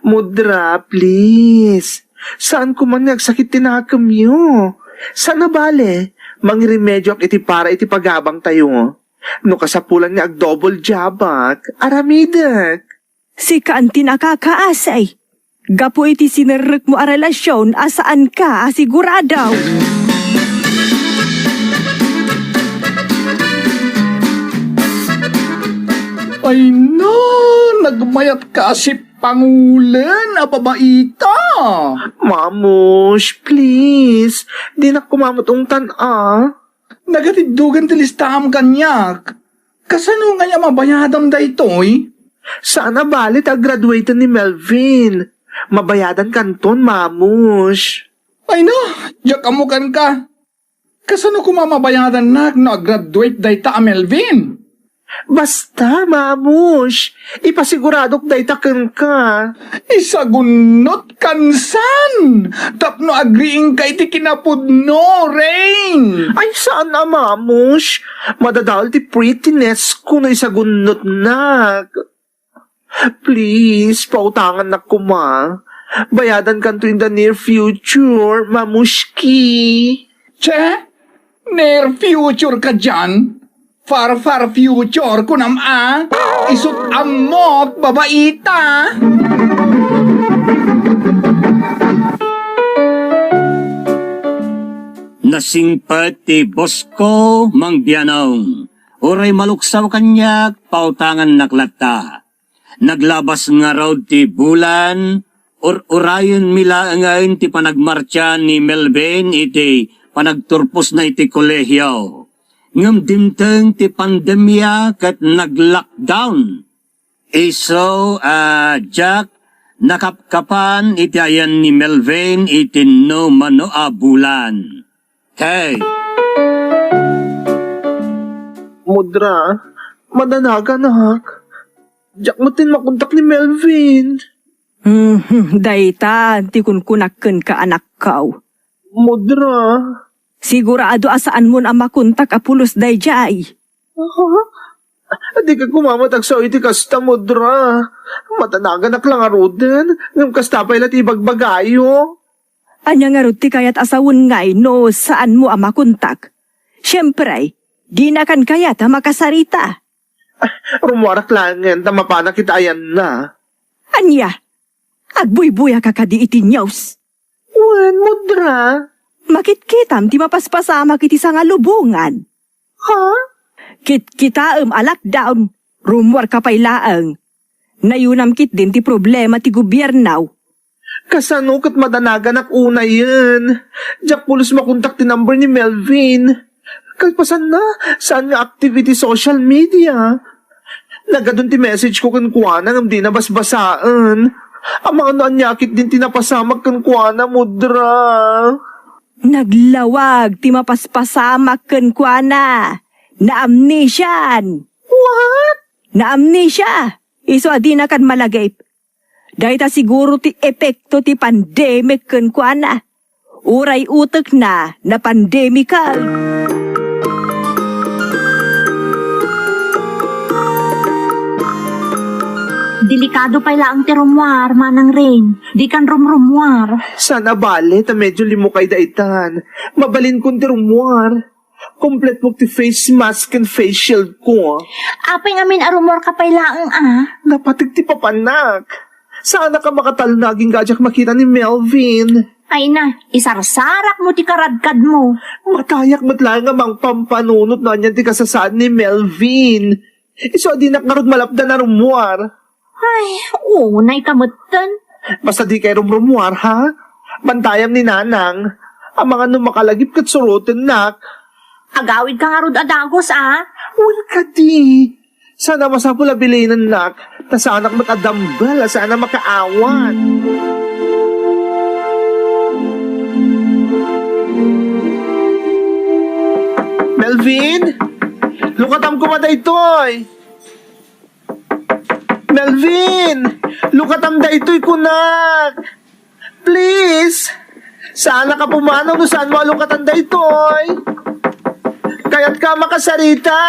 Mudra, please. Saanko man nga agsakit ti nakemyo. Saan a bale, mangiremedioak iti para iti pagabangtayo. No kasapulan nga agdouble jobak, aramidek. Sikaan ti nakakaasi. Gapu iti sinerrekmo a relasion a saanka a sigurado. Ay na, nagmayatka a sippangulen a babaita. Mamush, please. Dinak kumamot ungtan a. Nagatiddogan ti listaam kaniak. Kasano ngay a mabayadam daytoy? Saan a bale ta graduaten ni Melvin. Mabayadan kanton, Mamush. Ay na, diak ammo kenka. Kasano koma mabayadannak no agraduate dayta a Melvin? Basta, Mamush, ipasiguradok dayta kenka. Isagunnot kansan tapno agriingka iti kinapudno, Rain. Ay, saan a, Mamush. Madadael ti prettiness ko no isagunnotnak. Please, pautangannak koma. Bayadankanto in the near future, Mamushki. Che? Near future ka dian? Far, far future, kunam a? Isut' ammok, babaita! Nasingpet ti bosko, Mang Bianong. Uray maluksaw kaniak, pautangannak latta. Naglabas ngarud ti bulan, ur-urayenmi laengen ti panagmartsa ni Melvin iti panagturposna iti kolehio. Ngem dimteng ti pandemia ket nag-lockdown. Isu a diak nakapkapan iti ayan ni Melvin iti no mano a bulan. Hey! Mudra, madanaganak. Diak metten makontak ni Melvin. Mhm, dayta ti kunkunak kenka, anakko. Mudra. Sigurado a saanmon a makontak a pulos daydiay. Aha? Dika koma met agsao iti kasta, Mudra. Madanaganak la ngaruden, ngem kasta pay la ti ibagbagayo. Ania ngarud ti kayat a sawen ngay no saanmo a makontak? Siempre, dinakan kayat a makasarita. Rummuarak laengen ta mapanak iti ayanna. Ania? Agbuybuyak a kadi iti news? Wen, Mudra. Makitkitam ti mapaspasamak iti sangalubongan. Ha? Kitkitaem a lockdown, rummuarka pay laeng. Nayunam ketdin ti problema ti gobierno. Kasano ket madanaganak unayen? Diak pulos makontak ti number ni Melvin. Kalpasanna, saan nga active iti social media. Nagadun ti message ko kenkuana ngem dina basbasaen. Amangan no ania ketdin ti napasamak kenkuana, Mudra. Naglawag ti mapaspasamak kenkuana. Naamnesian. What? Naamnesia. Isu a dinakan malagip. Dayta siguro ti epekto ti pandemic kenkuana. Uray utekna, napandemical. Delikado pay laeng ti rummuar, Manang Rain. Dikan rumrummuar. Saan a bale ta medyo limukay daytan. Mabalinkon ti rummuar. Kompletok ti face mask ken face shield ko. Apay ngamin a rummuarka pay laeng, a? Napateg ti papanak. Saanak a makatalna agingga a diak makita ni Melvin. Ay na, isarsarakmo ti karadkadmo. Matayak met laeng a mangpampanunot no anian ti kasasaad ni Melvin. Isu a dinak ngarud malapdan a rummuar. Ay, unayka metten. Basta dikay rumrummuar, ha? Bantayam ni Nanang, amangan no makalagip ket surotennak. Agawidka ngarud a dagus, a? Wen kadi. Saan a masapul a bilinennak, ta saanak met a dumbbell a saan a makaawat. Melvin, lukatam koma daytoy. Melvin, lukatam daytoy kunak. Please. Saan a ka pumanaw no saan mo alukatan daytoy. Kayatka a makasarita.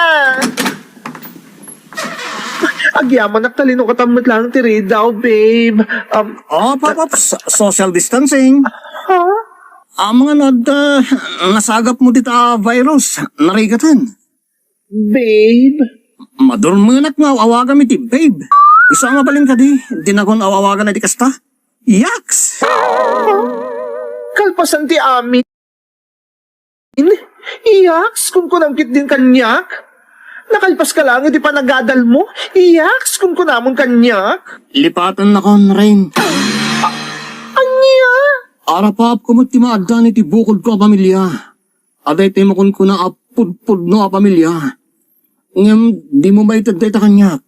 Agyamanak ta linukatam met laeng ti ridaw, babe. Um, Op, op, op. So-, social distancing. Ha? Amangan no adda nasagapmo dita a virus, narikatan. Babe? Madurmenak nga aw-awagam iti babe. Isu a mabalin kadi, dinakon aw-awagan iti kasta. Yaks! Kalpasan ti amin. Yaks, kunkunam ketdin kaniak. Nakalpaska laeng iti panagadalmo. Yaks, kunkunamon kaniak. Lipatennakon, Rain. Ania? Arapapko met ti maaddan iti bukodko a pamilia. Adda iti makunkuna a pudpudno a pamilia. Ngem dimo maited dayta kaniak.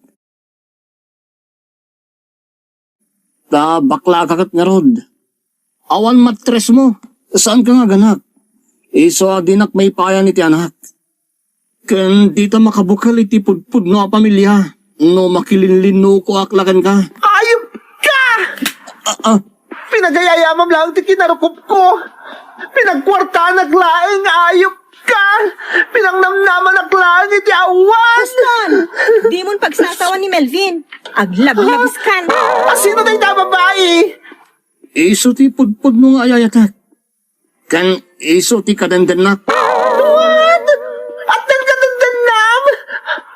Ta bakla ka ket ngarud. Awan matresmo, saanka nga aganak. Isu a dinak maipayan iti anak. Ken dita makabukel iti pudpudno a pamilia no makilinlinnukoak la kenka. Ayupka! Ah, ah. Pinagayayamam laeng ti kinarukopko. Pinagkuartaanak laeng, ayupka! Pinangnamnamanak laeng iti awan! Huston! Dimon pagsasawan ni Melvin. Aglaglaguskan. Asino dayta a babai? Isu ti pudpudno nga ayayatek. Ken isu ti kadendennak. What? Addan kadendennam?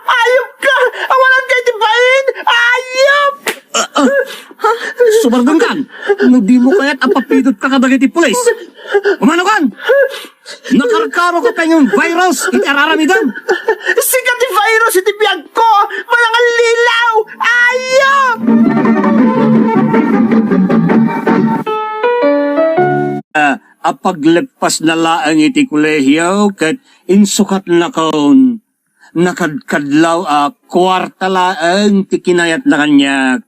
Ayupka! Awananka iti bain! Ayup! Ah, ah. Sumardengkan! No dimo kayat a papidotka kadagiti pulis. Umanokan! Nakarkaroka pay nga virus iti araramidem. Sika ti virus iti biagko! Manangallilaw! Ayup! Ah, a pagleppasna laeng iti kolehio ket insukatnakon, nakadkadlaw a kuarta laeng ti kinayatna kaniak.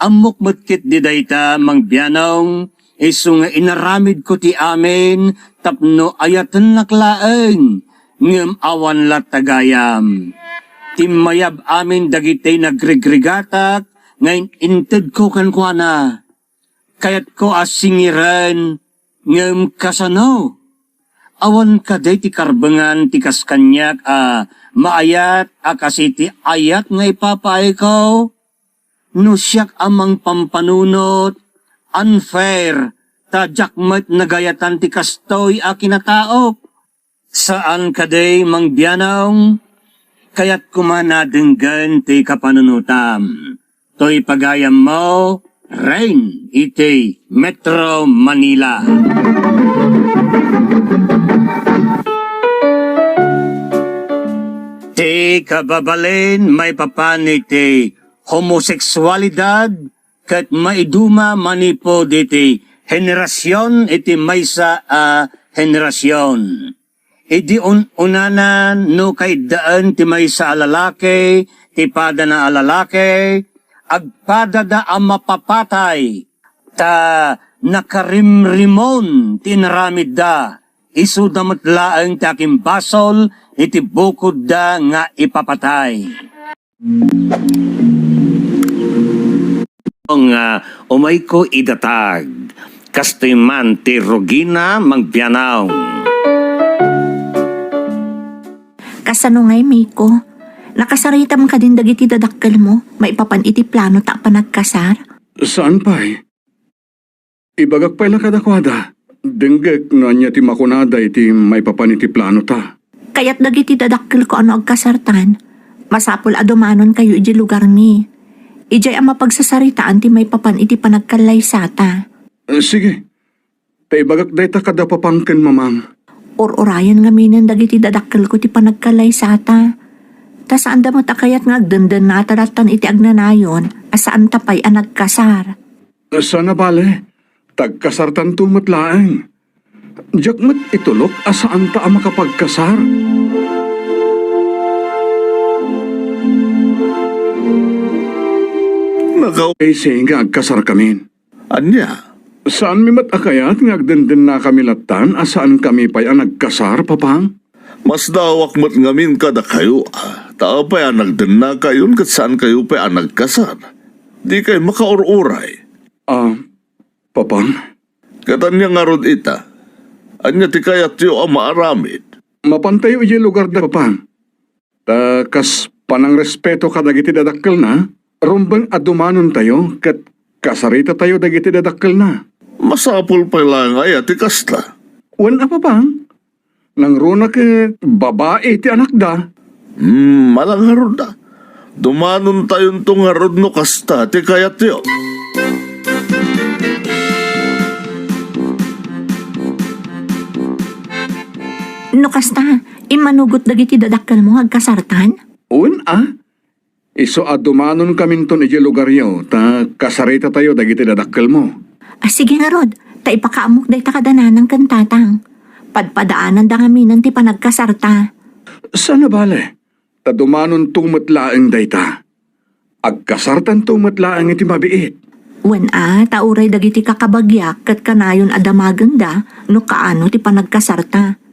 Ammok met ketdi dayta, Mang Bianong, isu nga inaramidko ti amin tapno ayatennak laeng, ngem awan latta gayam. Timmayab amin dagiti nagrigrigatak nga in-intedko kenkuana. Kayatko a singiren, ngem kasano? Awan kadi ti karbengan ti kas kaniak a maayat a kas iti ayat nga ipapaayko? No siak a mangpampanunot, unfair, ta diak met nagayatan ti kastoy a kinataok. Saan kadi, Mang Bianong, kayat koma a denggen ti kapanunotam. Toy pagayammo, Rain iti Metro Manila. Ti kababalin maipapan iti homoseksualidad ket maiduma manipud iti henerasion iti maysa a henerasion. Idi un-unana no kaiddaen ti maysa a lalaki ti padana a lalaki, agpadada a mapapatay, ta nakarimrimon ti inaramidda, isuda met laeng ti akimbasol iti bukodda nga ipapatay. Nga umayko idatag. Kastoy man ti rugina, Mang Bianong. Kasano ngay, Miko? Nakasaritam kadin dagiti dadakkelmo maipapan iti planota a panagkasar? Saan pay? Ibagak pay la kadakuada. Denggek no ania ti makunada iti maipapan iti planota. Kayat dagiti dadakkelko a no agkasartan, masapul a dumanonkayo idiay lugarmi. Idiay a mapagsasaritaan ti maipapan iti panagkallaysata. Eh, sige. Ta ibagak dayta kada papang ken mamang. Ur-urayen ngaminen dagiti dadakkelko ti panagkallaysata. Ta saanda met a kayat nga agdendennata lattan iti agnanayon a saanta pay a nagkasar. Saan a bale, Tagkasartanto met laeng. Diak met itulok a saanta a makapagkasar. Nakaw-, Ay, sige, agkasarkamin. Ania? Saanmi met a kayat nga agdendennakami lattan a saankami pay a nagkasar, Papang? Masdaawak met ngamin kadakayo, a, ta apay a nagdennakayon ket saankayo pay a nagkasar? Dikay makaur-uray. Ah, Papang? Ket ania ngarud ita? Ania ti kayatyo a maaramid? Mapantayo idiay lugarda, Papang. Ta kas panangrespeto kadagiti dadakkelna, rumbeng a dumanontayo ket kasaritatayo dagiti dadakkelna. Masapul pay laeng aya ti kasta? Wen a, Papang. Nangruna ket babai ti anakda. Hmm, malangarud a. Dumanontayonto ngarud no kasta ti kayatyo. No kasta, immanugot dagiti dadakkelmo nga agkasartan? Wen a, isu a dumanonkaminton idiay lugaryo, ta kasaritatayo dagiti dadakkelmo. A, sige ngarud, ta ipakaammok dayta kada nanang ken tatang. Padpadaananda ngaminen ti panagkasarta. Saan a bale, ta dumanonto met laeng dayta. Agkasartanto met laeng iti mabiit. Wen a, ta uray dagiti kakabagiak ket kanayon a damagenda no kaano ti panagkasarta.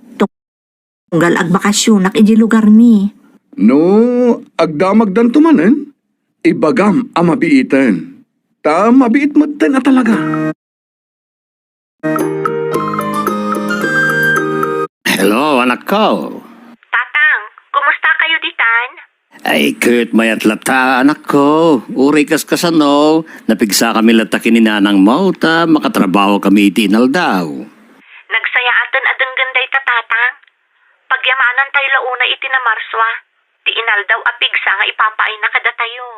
Tunggal agbakasyonak idiay lugarmi. No agdamagdanto manen, ibagam a mabiiten. Ta mabiit metten a talaga. Hello, anakko. Tatang, kumusta kayo ditan? Ay, ket mayat latta, anakko. Uray kaskasano, napigsakami latta ken ni nanangmo, ta makatrabahokami iti inaldaw. Nagsayaaten a denggen dayta, Tatang. Pagyamanantayo la unay iti Namarsua, ti inaldaw a pigsa nga ipapaayna kadatayo.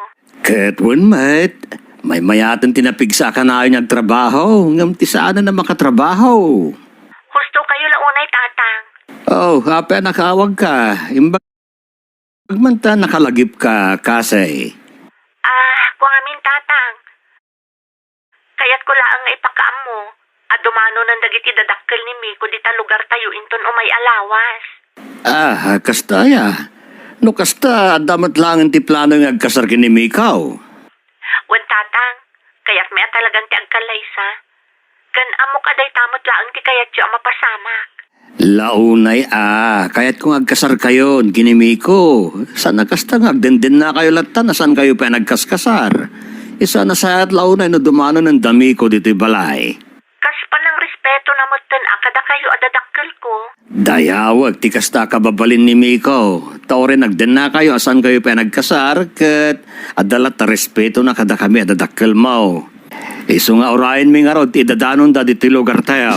Ket wen met, maymayaten ti napigsa a kanayon nga agtrabaho, ngem ti saanen a makatrabaho. Husto kayo la unay, Tatang. Oh, apay a nakaawagka? Imbag man ta nakalagipka, Kasay. Ah, kua ngamin, Tatang. Kayatko laeng nga ipakaammo a dumanonen dagiti dadakkel ni Miko dita lugartayo inton umay a lawas. Ah, kasta aya. No kasta, adda met laengen ti plano nga agkasar ken ni Miko. Wen, Tatang, kayatmi a talagan ti agkallaysa. Ken ammok a dayta met laeng ti kayatyo a mapasamak. La unay a, kayatko nga agkasarkayon ken ni Miko. Saan a kasta nga agdendennakayo latta no saankayo pay a nagkaskasar. Isu a nasayaat la unay no dumanonen da Miko ditoy balay. Kas panangrespeto na metten a kadakayo a dadakkelko. Dayawek ti kasta a kababalin ni Miko. Ta uray nagdennakayo a saankayo pay a nagkasar, ket adda latta respetona kadakami a dadakkelmo. Isu nga urayenmi ngarud ti idadanonda ditoy lugartayo.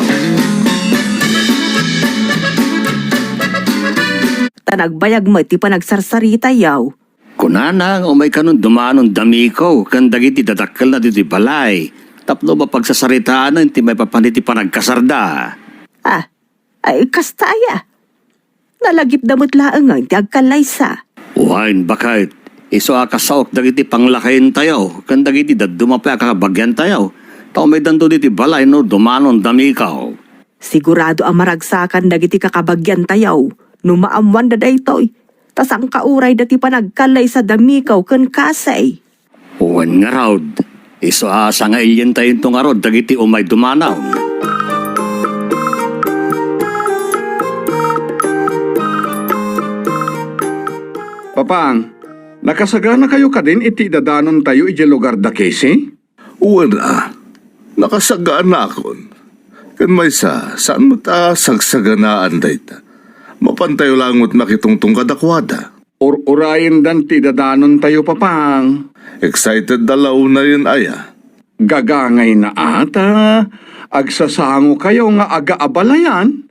Ta nagbayag met ti panagsarsaritayo. Kunana nga umay kanon dumanon da Miko ken dagiti dadakkelna ditoy balay tapno mapagsasaritaanen ti maipapan iti panagkasarda. Ah, ay, kasta aya. Nalagipda met laengen ti agkallaysa. Wen, baket, isu a kasaok dagiti panglakaentayo ken dagiti dadduma pay a kakabagiantayo, ta umaydanto ditoy balay no dumanon da Miko. Sigurado a maragsakan dagiti kakabagiantayo no maammoanda daytoy, ta sangkauray dati panagkallaysa da Miko ken Kasay. Wen ngarud, isu a sangailientayonto ngarud dagiti umay dumanaw. Papang, nakasaganakayo kadin iti idadanontayo idiay lugar da Casey? Wen a, nakasaganakon. Ken maysa, saan met a sagsaganaan dayta. Mapantayo laeng met makitungtong kadakuada. Ur-urayendan ti idadanontayo, Papang. Excited da la unayen aya? Gagangayna a ta agsasangokayo nga agaabalayan.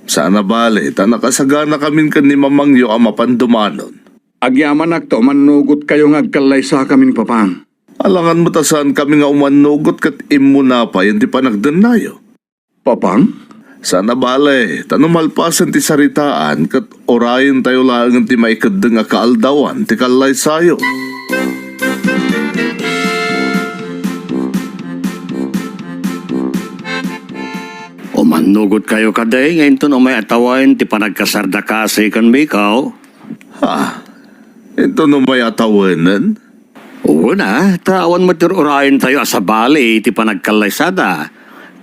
Saan a bale, ta nakasaganakamin ken ni mamangyo a mapan dumanon. Agyamanak ta umannugotkayo nga agkallaysakamin, Papang. Alangan met a saankami nga umannugot ket immuna pay ti panagdennayo. Papang? Saan a bale, ta no malpasen ti saritaan ket urayentayo laengen ti maikeddeng a kaaldawan ti kallaysayo. Nugotkayo kadi nga inton umay a tawen ti panagkasarda Kasi ken Miko? Ha? Inton umay a tawenen? Wen a, ta awan met ti ur-urayentayo a sabali iti panagkallaysada.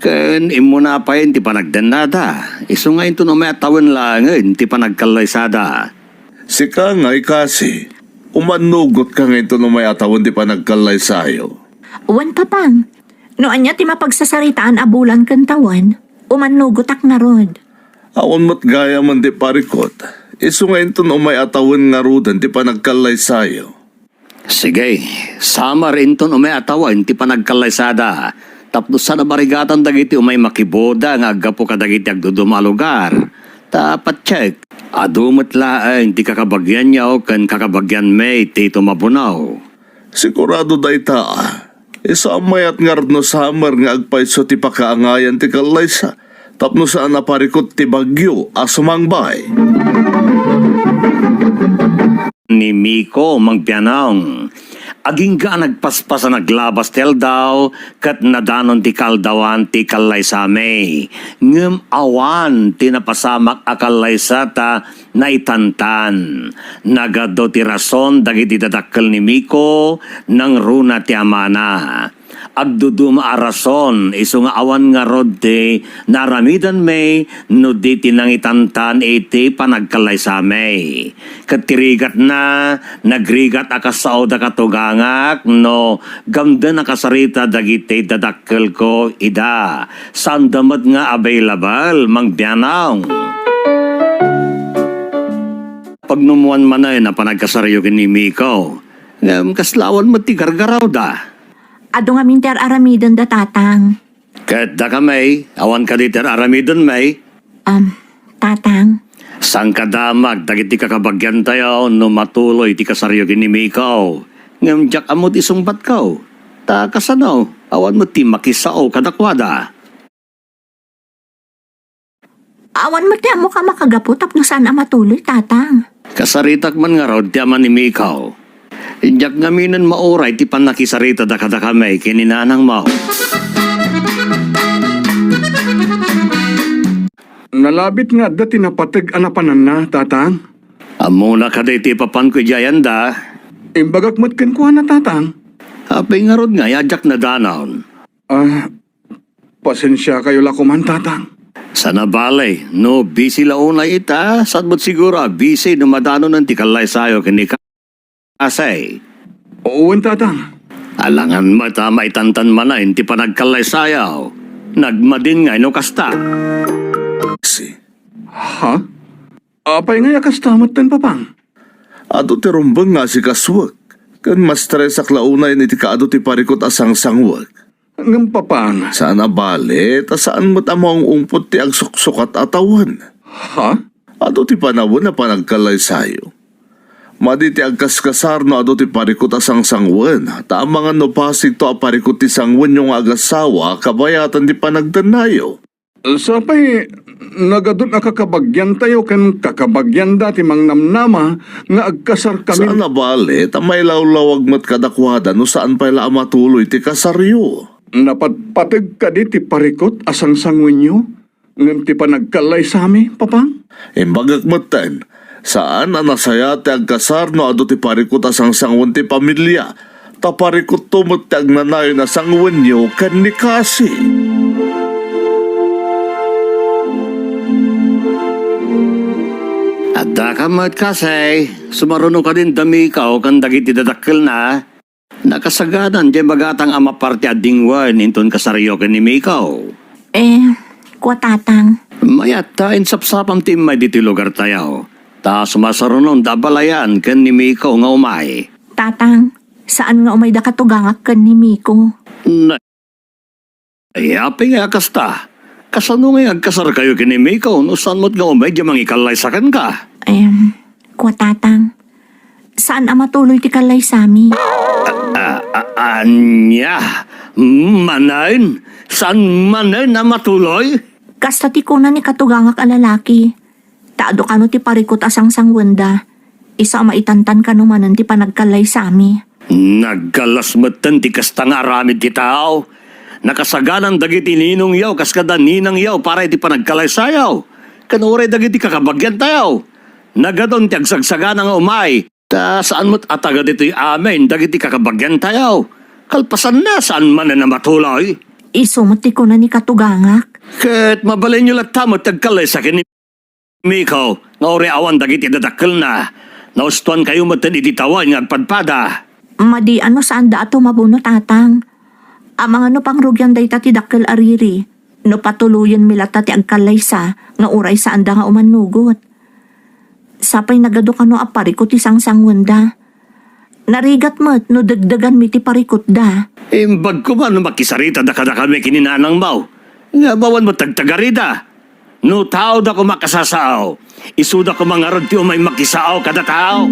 Ken immuna pay ti panagdennada. Isu nga inton umay a tawen laengen ti panagkallaysada. Sika ngay Kasi, umannugotka nga inton umay a tawen ti panagkallaysayo? Wen, Papang. No ania ti mapagsasaritaan a bulan ken tawen, umannugotak ngarud. Awan met gayamen ti parikut. Isu nga inton umay a tawen ngaruden ti panagkallaysayo. Sige, samer inton umay a tawen ti panagkallaysada, tapno saan a barigatan dagiti umay makiboda nga aggapu kadagiti agduduma a lugar. Ta patiek, adu met laeng ti kakabagianyo ken kakabagianmi ti tumabunaw. Sigurado dayta. Isu a mayat ngarud no samer nga agpayso ti pakaangayan ti kallaysa tapno saan a parikut ti bagyo a sumangbay. Ni Miko, Mang Pianong, agingga a nagpaspas a naglabas ti aldaw ket nadanon ti kaaldawan ti kallaysami. Ngem awan ti napasamak a kallaysa ta naitantan. Nagadu ti rason dagiti dadakkel ni Miko, nangruna ti amana. Agduduma a rason, isu nga awan ngarud ti naaramidanmi no di ti nangitantan iti panagkallaysami. Ket ti rigatna, nagrigat a kas sao da katugangak no gamden a kasarita dagiti dadakkelko ida. Saanda met nga available, Mang Bianong. Pagnummoan manen a panagkasaryo ken ni Miko, ngem kasla awan met ti gargarawda. Adu ngamin ti ar-aramidenda, Tatang. Ket dakami, awan kadi ti ar-aramidenmi? Um, Tatang. Sangkadamag dagiti kakabagiantayo no matuloy ti kasaryo ken ni Miko. Ngem diak ammo ti sungbatko. Ta kasano, awan met ti makisao kadakuada. Awan met ti ammok a makagapu tapno saan a matuloy, Tatang. Kasaritak man ngarud ti ama ni Miko. Diak ngaminen mauray ti pannakisaritada kadakami ken ni nanangmo. Nalabit nga adda ti napateg a napananna, Tatang. Ammona kadi ti ipapanko idiay anda? Imbagak met kenkuana, Tatang. Apay ngarud nga, a diak nadanon? Ah, Pasensiakayo la koman, Tatang. Saan a bale, no busy la unay ita, saan met siguro a busy no madanonen ti kallaysayo ken ni Kasi. Wen, Tatang. Alangan met a maitantan manen ti panagkallaysayo. Nagmadin ngay no kasta. Si. Ha? Apay ngay a kasta metten, Papang? Adu ti rumbeng nga asikasuek, ken mastresak la unayen iti kaadu ti parikut a sangsangwek. Ngem, Papang. Saan a bale, ta saan met a maung-ungpot ti agsuksukat a tawen. Ha? Adu ti panawen a panagkallaysayo. Madi ti agkaskasar no adu ti parikut a sangsangwen, ta amangan no pasigto a parikut ti sangwenyo nga agasawa kabayatan ti panagdennayo. Sapay, nagadun a kakabagiantayo ken kakabagianda ti mangnamnama nga agkasarkami. Saan a bale, ta mailawlawag met kadakuada no saan pay la a matuloy ti kasaryo. Napatpateg kadi ti parikut a sangsangwenyo ngem ti panagkallaysami, Papang? Imbagak metten, saan a nasayaat ti agkasar no adu ti parikut a sangsangwen ti pamilia, ta parikutto met ti agnanayon a sangwenyo ken ni Kasi. Addaka met, Kasi, sumaruno kadin da Miko ken dagiti dadakkelna. Nakasaganan diay bagatang a maparte a dingwen inton kasaryo ken ni Miko. Eh, kua, Tatang. Mayat ta insapsapam ti immay ditoy lugartayo. Ta sumasarunon da a balayan ken ni Miko nga umay. Tatang, saan nga umayda katugangak ken ni Miko? Na, ay, apay ngay a kasta? Kasano ngay agkasarkayo ken ni Miko no saan met nga umay diay mangikallaysa kenka? Em, kua, Tatang. Saan a matuloy ti kallaysami? A-, a-, ania? Manen? Saan manen a matuloy? Kasta ti kuna ni katugangak a lalaki. Ta adu kano ti parikut a sangsangwenda, isu a maitantan kano manen ti panagkallaysami. Naggalas metten ti kasta nga aramid ti tao. Nakasaganan dagiti ninongyaw kas kada ninangyaw para iti panagkalaysayaw, ken uray dagiti kakabagiantayaw. Nagadun ti agsagsagana nga umay. Ta saan met a taga ditoy amin dagiti kakabagiantayaw. Kalpasanna, saan manen a matuloy. Isu met ti kuna ni katugangak. Ket mabalinyo latta met ti agkallaysa ken ni Miko nga uray awan dagiti dadakkelna. Naustuankayo metten iti tawen nga agpadpada. Madi a no saanda a tumabuno, tatang. Amangan no pangrugian dayta ti dakkel a riri, no patuloyenmi latta ti agkallaysa nga uray saanda nga umannugot. Sapay nagadu kano a parikut ti sangsanguenda. Narigat met no degdeganmi ti parikutda. Imbag koma no makisaritada kadakami ken ni nanangmo, nga awan met ti agtagarida. No taoda koma a kasasao, isuda koma ngarud ti umay makisao kada tao.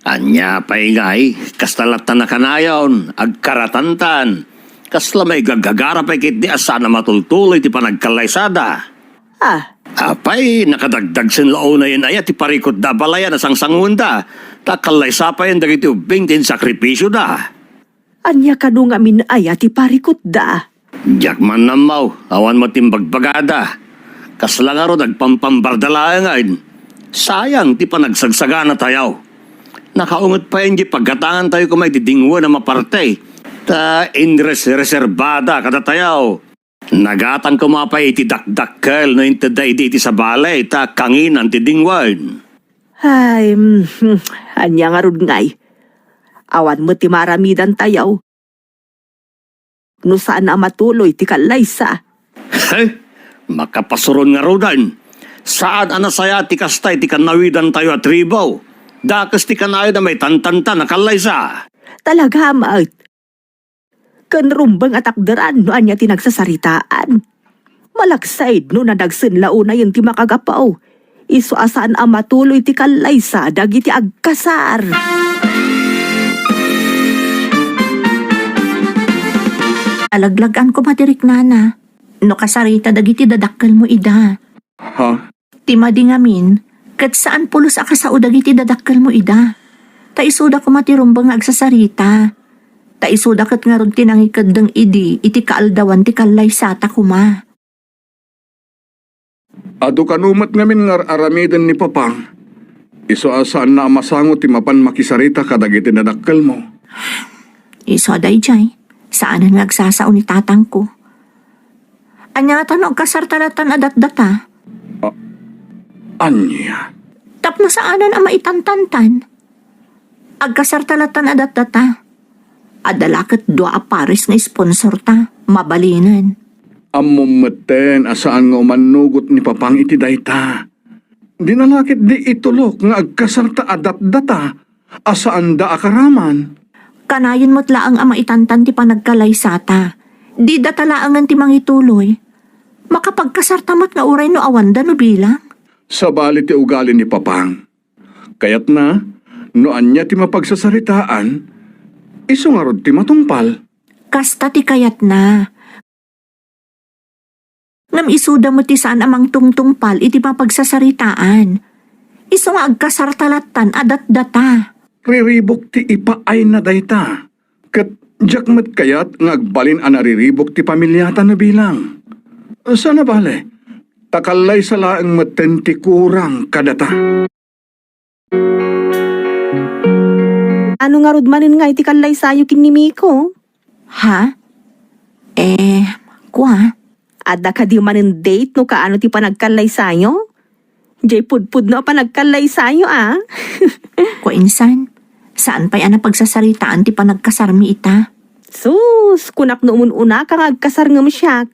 Ania pay ngay, kasta latta a kanayon, agkaratantan. Kasla maigagagara pay ketdi a saan a matultuloy ti panagkallaysada. Ah. Apay, nakadagdagsen la unayen aya ti parikutda a balayan a sangsanguenda, ta kallaysa payen dagiti ubbing ti insakripisioda. Ania kano ngamin aya ti parikutda? Diak man ammo, awan met ti imbagbagada. Kasla ngarud agpampambarda laengen. Sayang ti panagsagsaganatayo. Nakaunget payen diay paggatangantayo koma iti dingwen a maparte, ta inreserrebada kadatayo. Nagatang koma pay iti dakdakkel no intedda idi iti sabali, ta kanginan ti dingwen. Ay, mm, ania ngarud ngay? Awan met ti maaramidantayo no saan a matuloy ti kallaysa. He? Makapasuron ngaruden. Saan a nasayaat ti kasta iti kanawidantayo a tribu. Dakes ti kanayon a maitantantan a kallaysa. Talaga met. Ken rumbeng a takderan no ania ti nagsasaritaan. Malaksid no nadagsen la unayen ti makagapu. Isu a saan a matuloy ti kallaysa dagiti agkasar. Alaglag-an koma ti riknana no kasarita dagiti dadakkelmo ida. Ha? Ti madi ngamin, ket saan pulos a kasao dagiti dadakkelmo ida. Ta isuda koma ti rumbeng nga agsasarita. Ta isuda ket ngarud ti nangikeddeng idi iti kaaldawan ti kallaysata koma. Adu kano met ngamin nga ar-aramiden ni Papang, isu a saanna a masango ti mapan makisarita kadagiti nadakkelmo. Isu a daydiay, saanen nga agsasao ni tatangko. Ania ngata no agkasarta lattan a datdata? A-, ania? Tapno saanen a maitantantan. Agkasarta lattan a datdata. Adda la ket dua a pares nga sponsorta, mabalinen. Ammom metten a saan nga umannugot ni Papang iti dayta. Dina la ketdi itulok nga agkasarta a datdata a saanda a karaman. Kanayon met laeng a maitantan ti panagkalaysata. Didata laengen ti mangituloy. Makapagkasarta met nga uray no awanda no bilang. Sabali ti ugali ni Papang. Kayatna, no ania ti mapagsasaritaan, isu ngarud ti matungpal. Kasta ti kayatna. Ngem isuda met ti saan a mangtungtungpal iti mapagsasaritaan. Isu nga agkasarta lattan a datdata. Riribuk ti ipaayna dayta. Ket diak met kayat nga agbalin a nariribuk ti pamiliata no bilang. Saan a bale, ta kallaysa laeng metten ti kurang kadata. Ano ngarud manen nga iti kallaysayo ken ni Miko? Ha? Eh, kua? Adda kadi manen date no kaano ti panagkallaysayo? Jay pudpudno a panagkallaysayo, a? Kua insan, saan pay a napagsasaritaan ti panagkasarmi ita? Sus, kunak no umun-unaka nga agkasar ngem siak,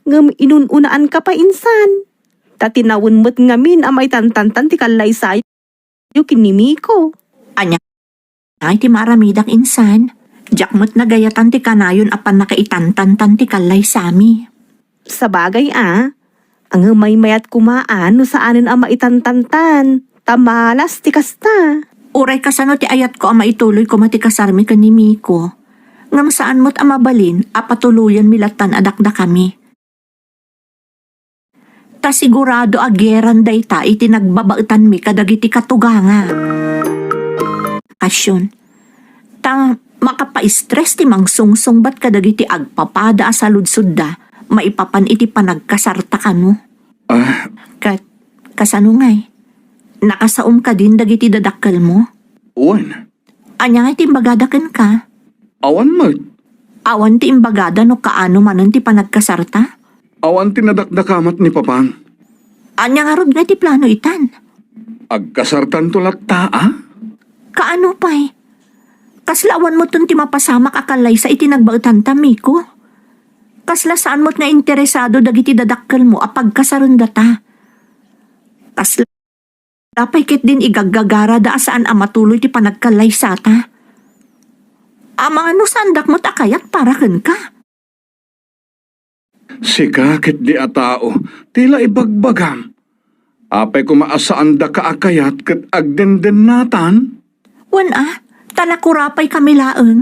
ngem inun-unaanka pay insan. Ta tinawen met ngamin a maitantantan ti kallaysayo ken ni Miko. Ania ti maaramidak insan? Diak met nagayatan ti kanayon a pannakaitantantan ti kallaysami. Sabagay a, ngem maymayat koma a no saanen a maitantantan, ta malas ti kasta. Uray kasano ti ayatko a maituloy koma ti kasarmi ken ni Miko, ngem saan met a mabalin a patuloyenmi lattan a dakdakami. Ta sigurado a gieran dayta iti nagbabaetanmi kadagiti katuganga. Kasyun. Ta Makapaistres ti mangsungsungbat kadagiti agpapada a saludsodda maipapan iti panagkasarta kano. Ah. Ket, kasano ngay? Nakasaom kadin dagiti dadakkelmo? Wen. Ania ngay ti imbagada kenka? Awan met. Awan ti imbagada no kaano manen ti panagkasarta? Awan ti nadakdakamat ni Papang. Ania ngarud ngay ti plano itan? Agkasartanto latta, a? Kaano pay? Kasla awan metten ti mapasamak a kallaysa iti nagbaetanta, Miko. Kasla saan met nga interesado dagiti dadakkelmo a pagkasarendata. Kasla pay ketdin igaggagarada a saan a matuloy ti panagkallaysata. Amangan no saandak met a kayat para kenka. Sika ketdi a tao, ti la ibagbagam. Apay koma a saandaka a kayat ket agdendennatan? Wen a, ta nakurapaykamin laeng.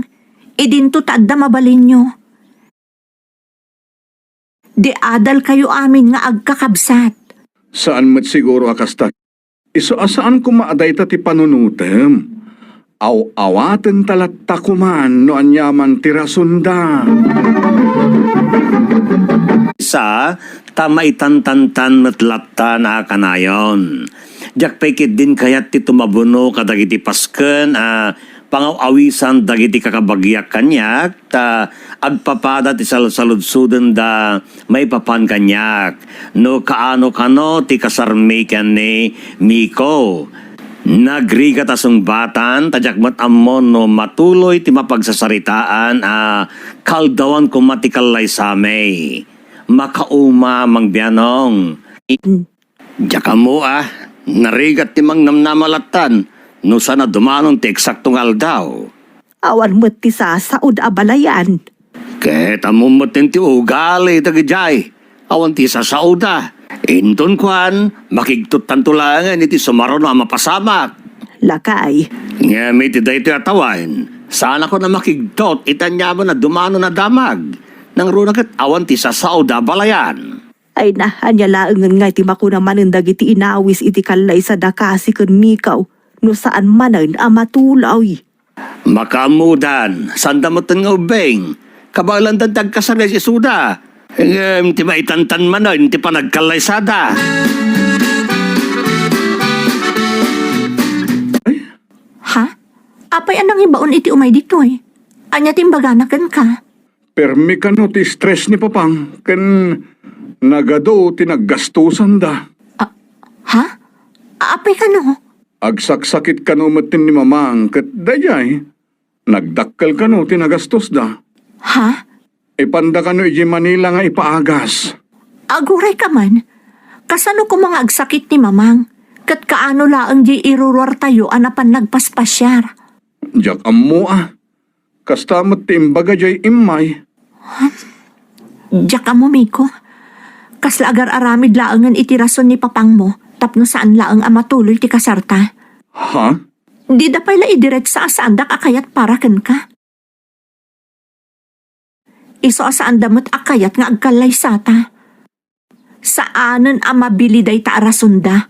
Idinto ta adda mabalinyo. Di adalkayo amin nga agkakabsat. Saan met siguro a kasta. Isu a saan koma a dayta ti panunotem. Aw-awatenta latta koman no aniaman ti rasonda. Sa, ta maitantantan met latta a kanayon. Diak pay ketdin kayat ti tumabuno kadagiti pasken a pangaw-awisan dagiti kakabagiak kaniak, ta agpapada ti salsaludsodenda maipapan kaniak no kaano kano ti kasarmi ken ni Miko. Nagrigat a sungbatan ta diak met ammo no matuloy ti mapagsasaritaan a kaaldawan koma ti kallaysami. Makauma, Mang Bianong. Diak ammo a, narigat ti mangnamnama lattan no saan a dumanon ti eksakto nga aldaw. Awan met ti sasaod a balayan. Ket ammom met ti ugali dagidiay. Awan ti sasaoda. Inton kuan, makigtuttanto laengen iti sumaruno a mapasamak. Lakay. Ngem iti daytoy a tawen, saanakon a makigtot iti aniaman a dumanon a damag. Nangruna ket awan ti sasaod a balayan. Ay na, ania laengen ngay ti makuna manen dagiti inawis iti kallaysada kasi ken Mikaw, no saan manen a matuloy? Makaammodan, saanda metten nga ubbing. Kabaelandan ti agkasarga isuda. Ngem ti maitantan manen ti panagkallaysada. Ha? Apay a nangibaon iti umay ditoy? Ania ti imbagana kenka? Permi kano ti stress ni Papang, ken nagadu ti naggastusanda. Ah, ha? Apay kano? Agsaksakit kano met ni Mamang ket daydiay, nagdakkel kano ti nagastosda. Ha? Ipanda kano idiay Manila nga ipaagas. Aguray ka man, kasano koma nga agsakit ni Mamang? Ket kaano laeng diay iruruartayo a napan nagpaspasiar? Diak ammo a. Kasta met ti imbaga diay immay. Diak ammo, Miko. Kasla agar-aramid laengen iti rason ni Papangmo tapno saan laeng a matuloy ti kasarta. Ha? Dida pay la idiretsa a saandak a kayat para kenka. Isu a saanda met a kayat nga agkallaysata. Saanen a mabili dayta a rasonda.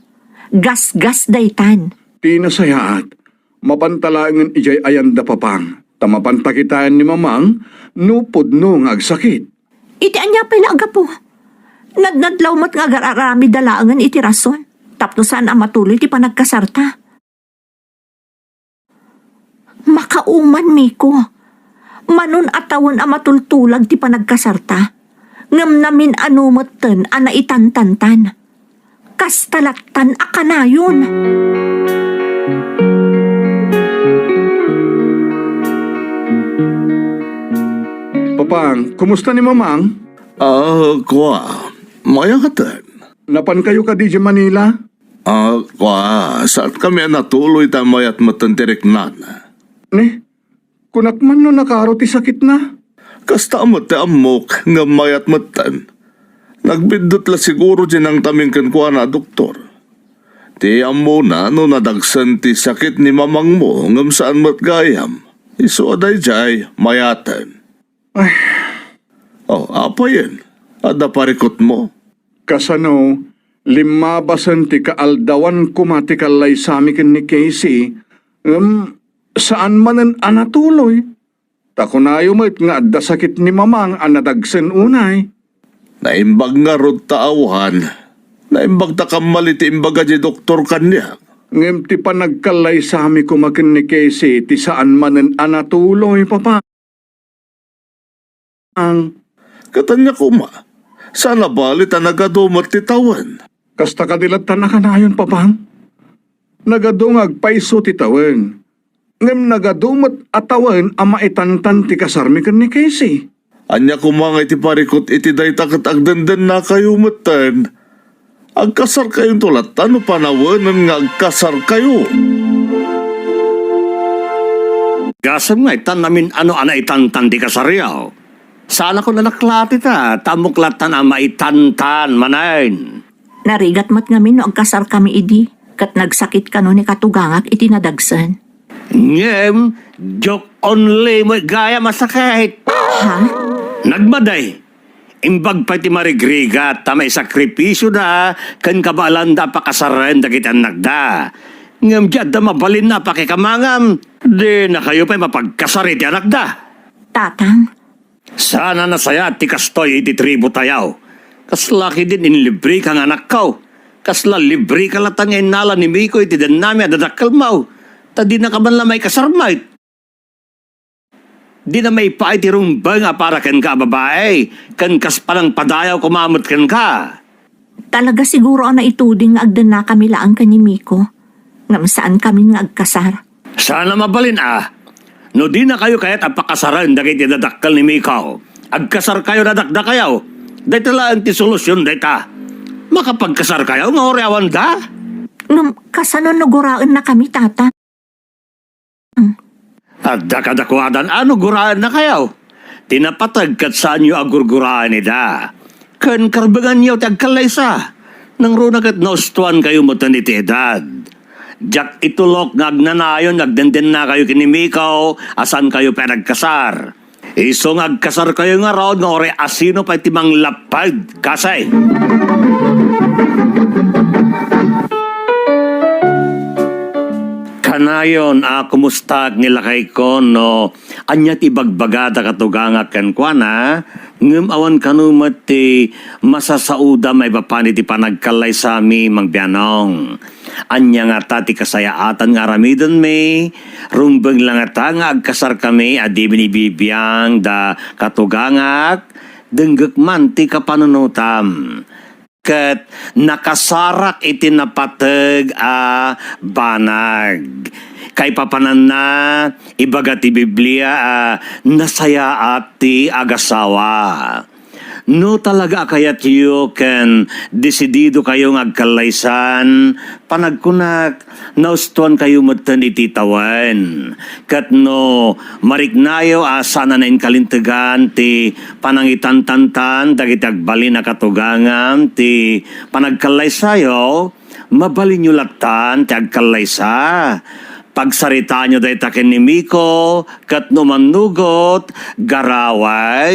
Gasgas daytan. Ti nasayaat, mapanta laengen idiay ayanda Papang, ta mapanta kitaen ni Mamang no pudno nga agsakit. Iti ania pay la a gapu? Nadnadlaw met nga agar-aramidda laengen iti rason, tapno saan a matuloy ti panagkasarta. Makauman, Miko. Manon a tawen a matultulag ti panagkasarta, ngem namin-ano metten a naitantantan. Kasta lattan a kanayon. Papang, kumusta ni Mamang? Ah, kua, mayaten. Napankayo kadi idiay Manila? Ah, kua, saankami a natuloy ta mayat metten ti riknana. Ne? Kunak man no nakaro ti sakitna? Kasta met ti ammok, ngem mayat metten. Nagbiddut la siguro ti nangtamin kenkuana a doktor. Ti ammona no nadagsen ti sakit ni mamangmo, ngem saan met gayam. Isu a daydiay, mayaten. Ay. Oh, apayen? Adda parikutmo? Kasano, limmabasen ti kaaldawan koma ti kallaysami ken ni Casey, ngem saan manen a natuloy. Ta kunayo met nga adda sakit ni Mamang a nadagsen unay. Naimbag ngarud ta awan. Naimbag ta kammal iti imbaga ti doktor kaniak. Ngem ti panagkallaysami koma ken ni Casey ti saan manen a natuloy, Papa. Ang Ket ania koma, saan a bali ta nagadu met ti tawen. Kasta kadi latta a kanayon, Papang? Nagadu nga agpayso ti tawen. Ngem nagadu met a tawen a maitantan ti kasarmi ken ni Casey. Ania koma nga iti parikut iti dayta ket agdendennakayo metten? Agkasarkayonto latta no panawenen nga agkasarkayo. Gasem nga itan namin ano a naitantan ti kasaryo. Saan a kunana klati ta, ta ammok latta a maitantan manen. Narigat met ngamin no agkasarkami idi, ket nagsakit kano ni katugangak iti nadagsen. Ngem, joke only met gayam a sakit. Ha? Nagmadi. Imbag pay ti marigrigat ta maisakripisioda ken kabaelanda a pakasaren dagiti annakda. Ngem di adda mabalinna a pakikamangam, dinakayo pay mapagkasar iti annakda. Tatang, Saan a nasayaat ti kastoy iti tribu tayo. Kasla ketdin inlibreka nga anakko. Kasla libreka latta nga innala ni Miko iti dennami a dadakkelmo. Ta dinaka man la maikasar met. Dina maipaay ti rumbeng a para kenka a babai, ken kas panangpadayaw koma met kenka. Talaga siguro a naituding nga agdennakami laeng ken ni Miko. Ngem saankami nga agkasar. Saan a mabalin a, no dinakayo kayat a pakasaren dagiti dadakkel ni Miko, agkasarkayo dakdakayo. Dayta laeng ti solusion dayta. Makapagkasarkayo nga uray awanda? Ngem kasano no guraennakami, Tata? Adda kadakuadan a no guraennakayo. Ti napateg ket saanyo a gurguraen ida. Ken karbenganyo ti agkallaysa. Nangruna ket naustuankayo metten iti edad. Diak itulok nga agnanayon nga agdendennakayo ken ni Miko a saankayo pay a nagkasar. Isu nga agkasarkayo ngarud nga uray asino pay ti manglapped, kasay. Kanayon a kumustak ni lakayko no ania ti ibagbagada katugangak kenkuana, ngem awan kano met ti masasaoda maipapan iti panagkallaysami, Mang Bianong. Ania ngata ti kasayaatan nga aramidenmi? Rumbeng la ngata nga agkasarkami a dimin ibibiang da katugangak? Denggek man ti kapanunotam. Ket nakasarak iti napateg a banag. Kaipapananna, ibaga ti Biblia a nasayaat ti agasawa. No talaga a kayatyo ken desididokayo nga agkallaysan, panagkunak, naustuankayo metten iti tawen. Ket no mariknayo a saan a nainkalintegan ti panangitantantan dagiti agbalin a katugangam ti panagkallaysayo, mabalinyo lattan ti agkallaysa. Pagsaritaanyo dayta ken ni Miko, ket no mannugot, garawen.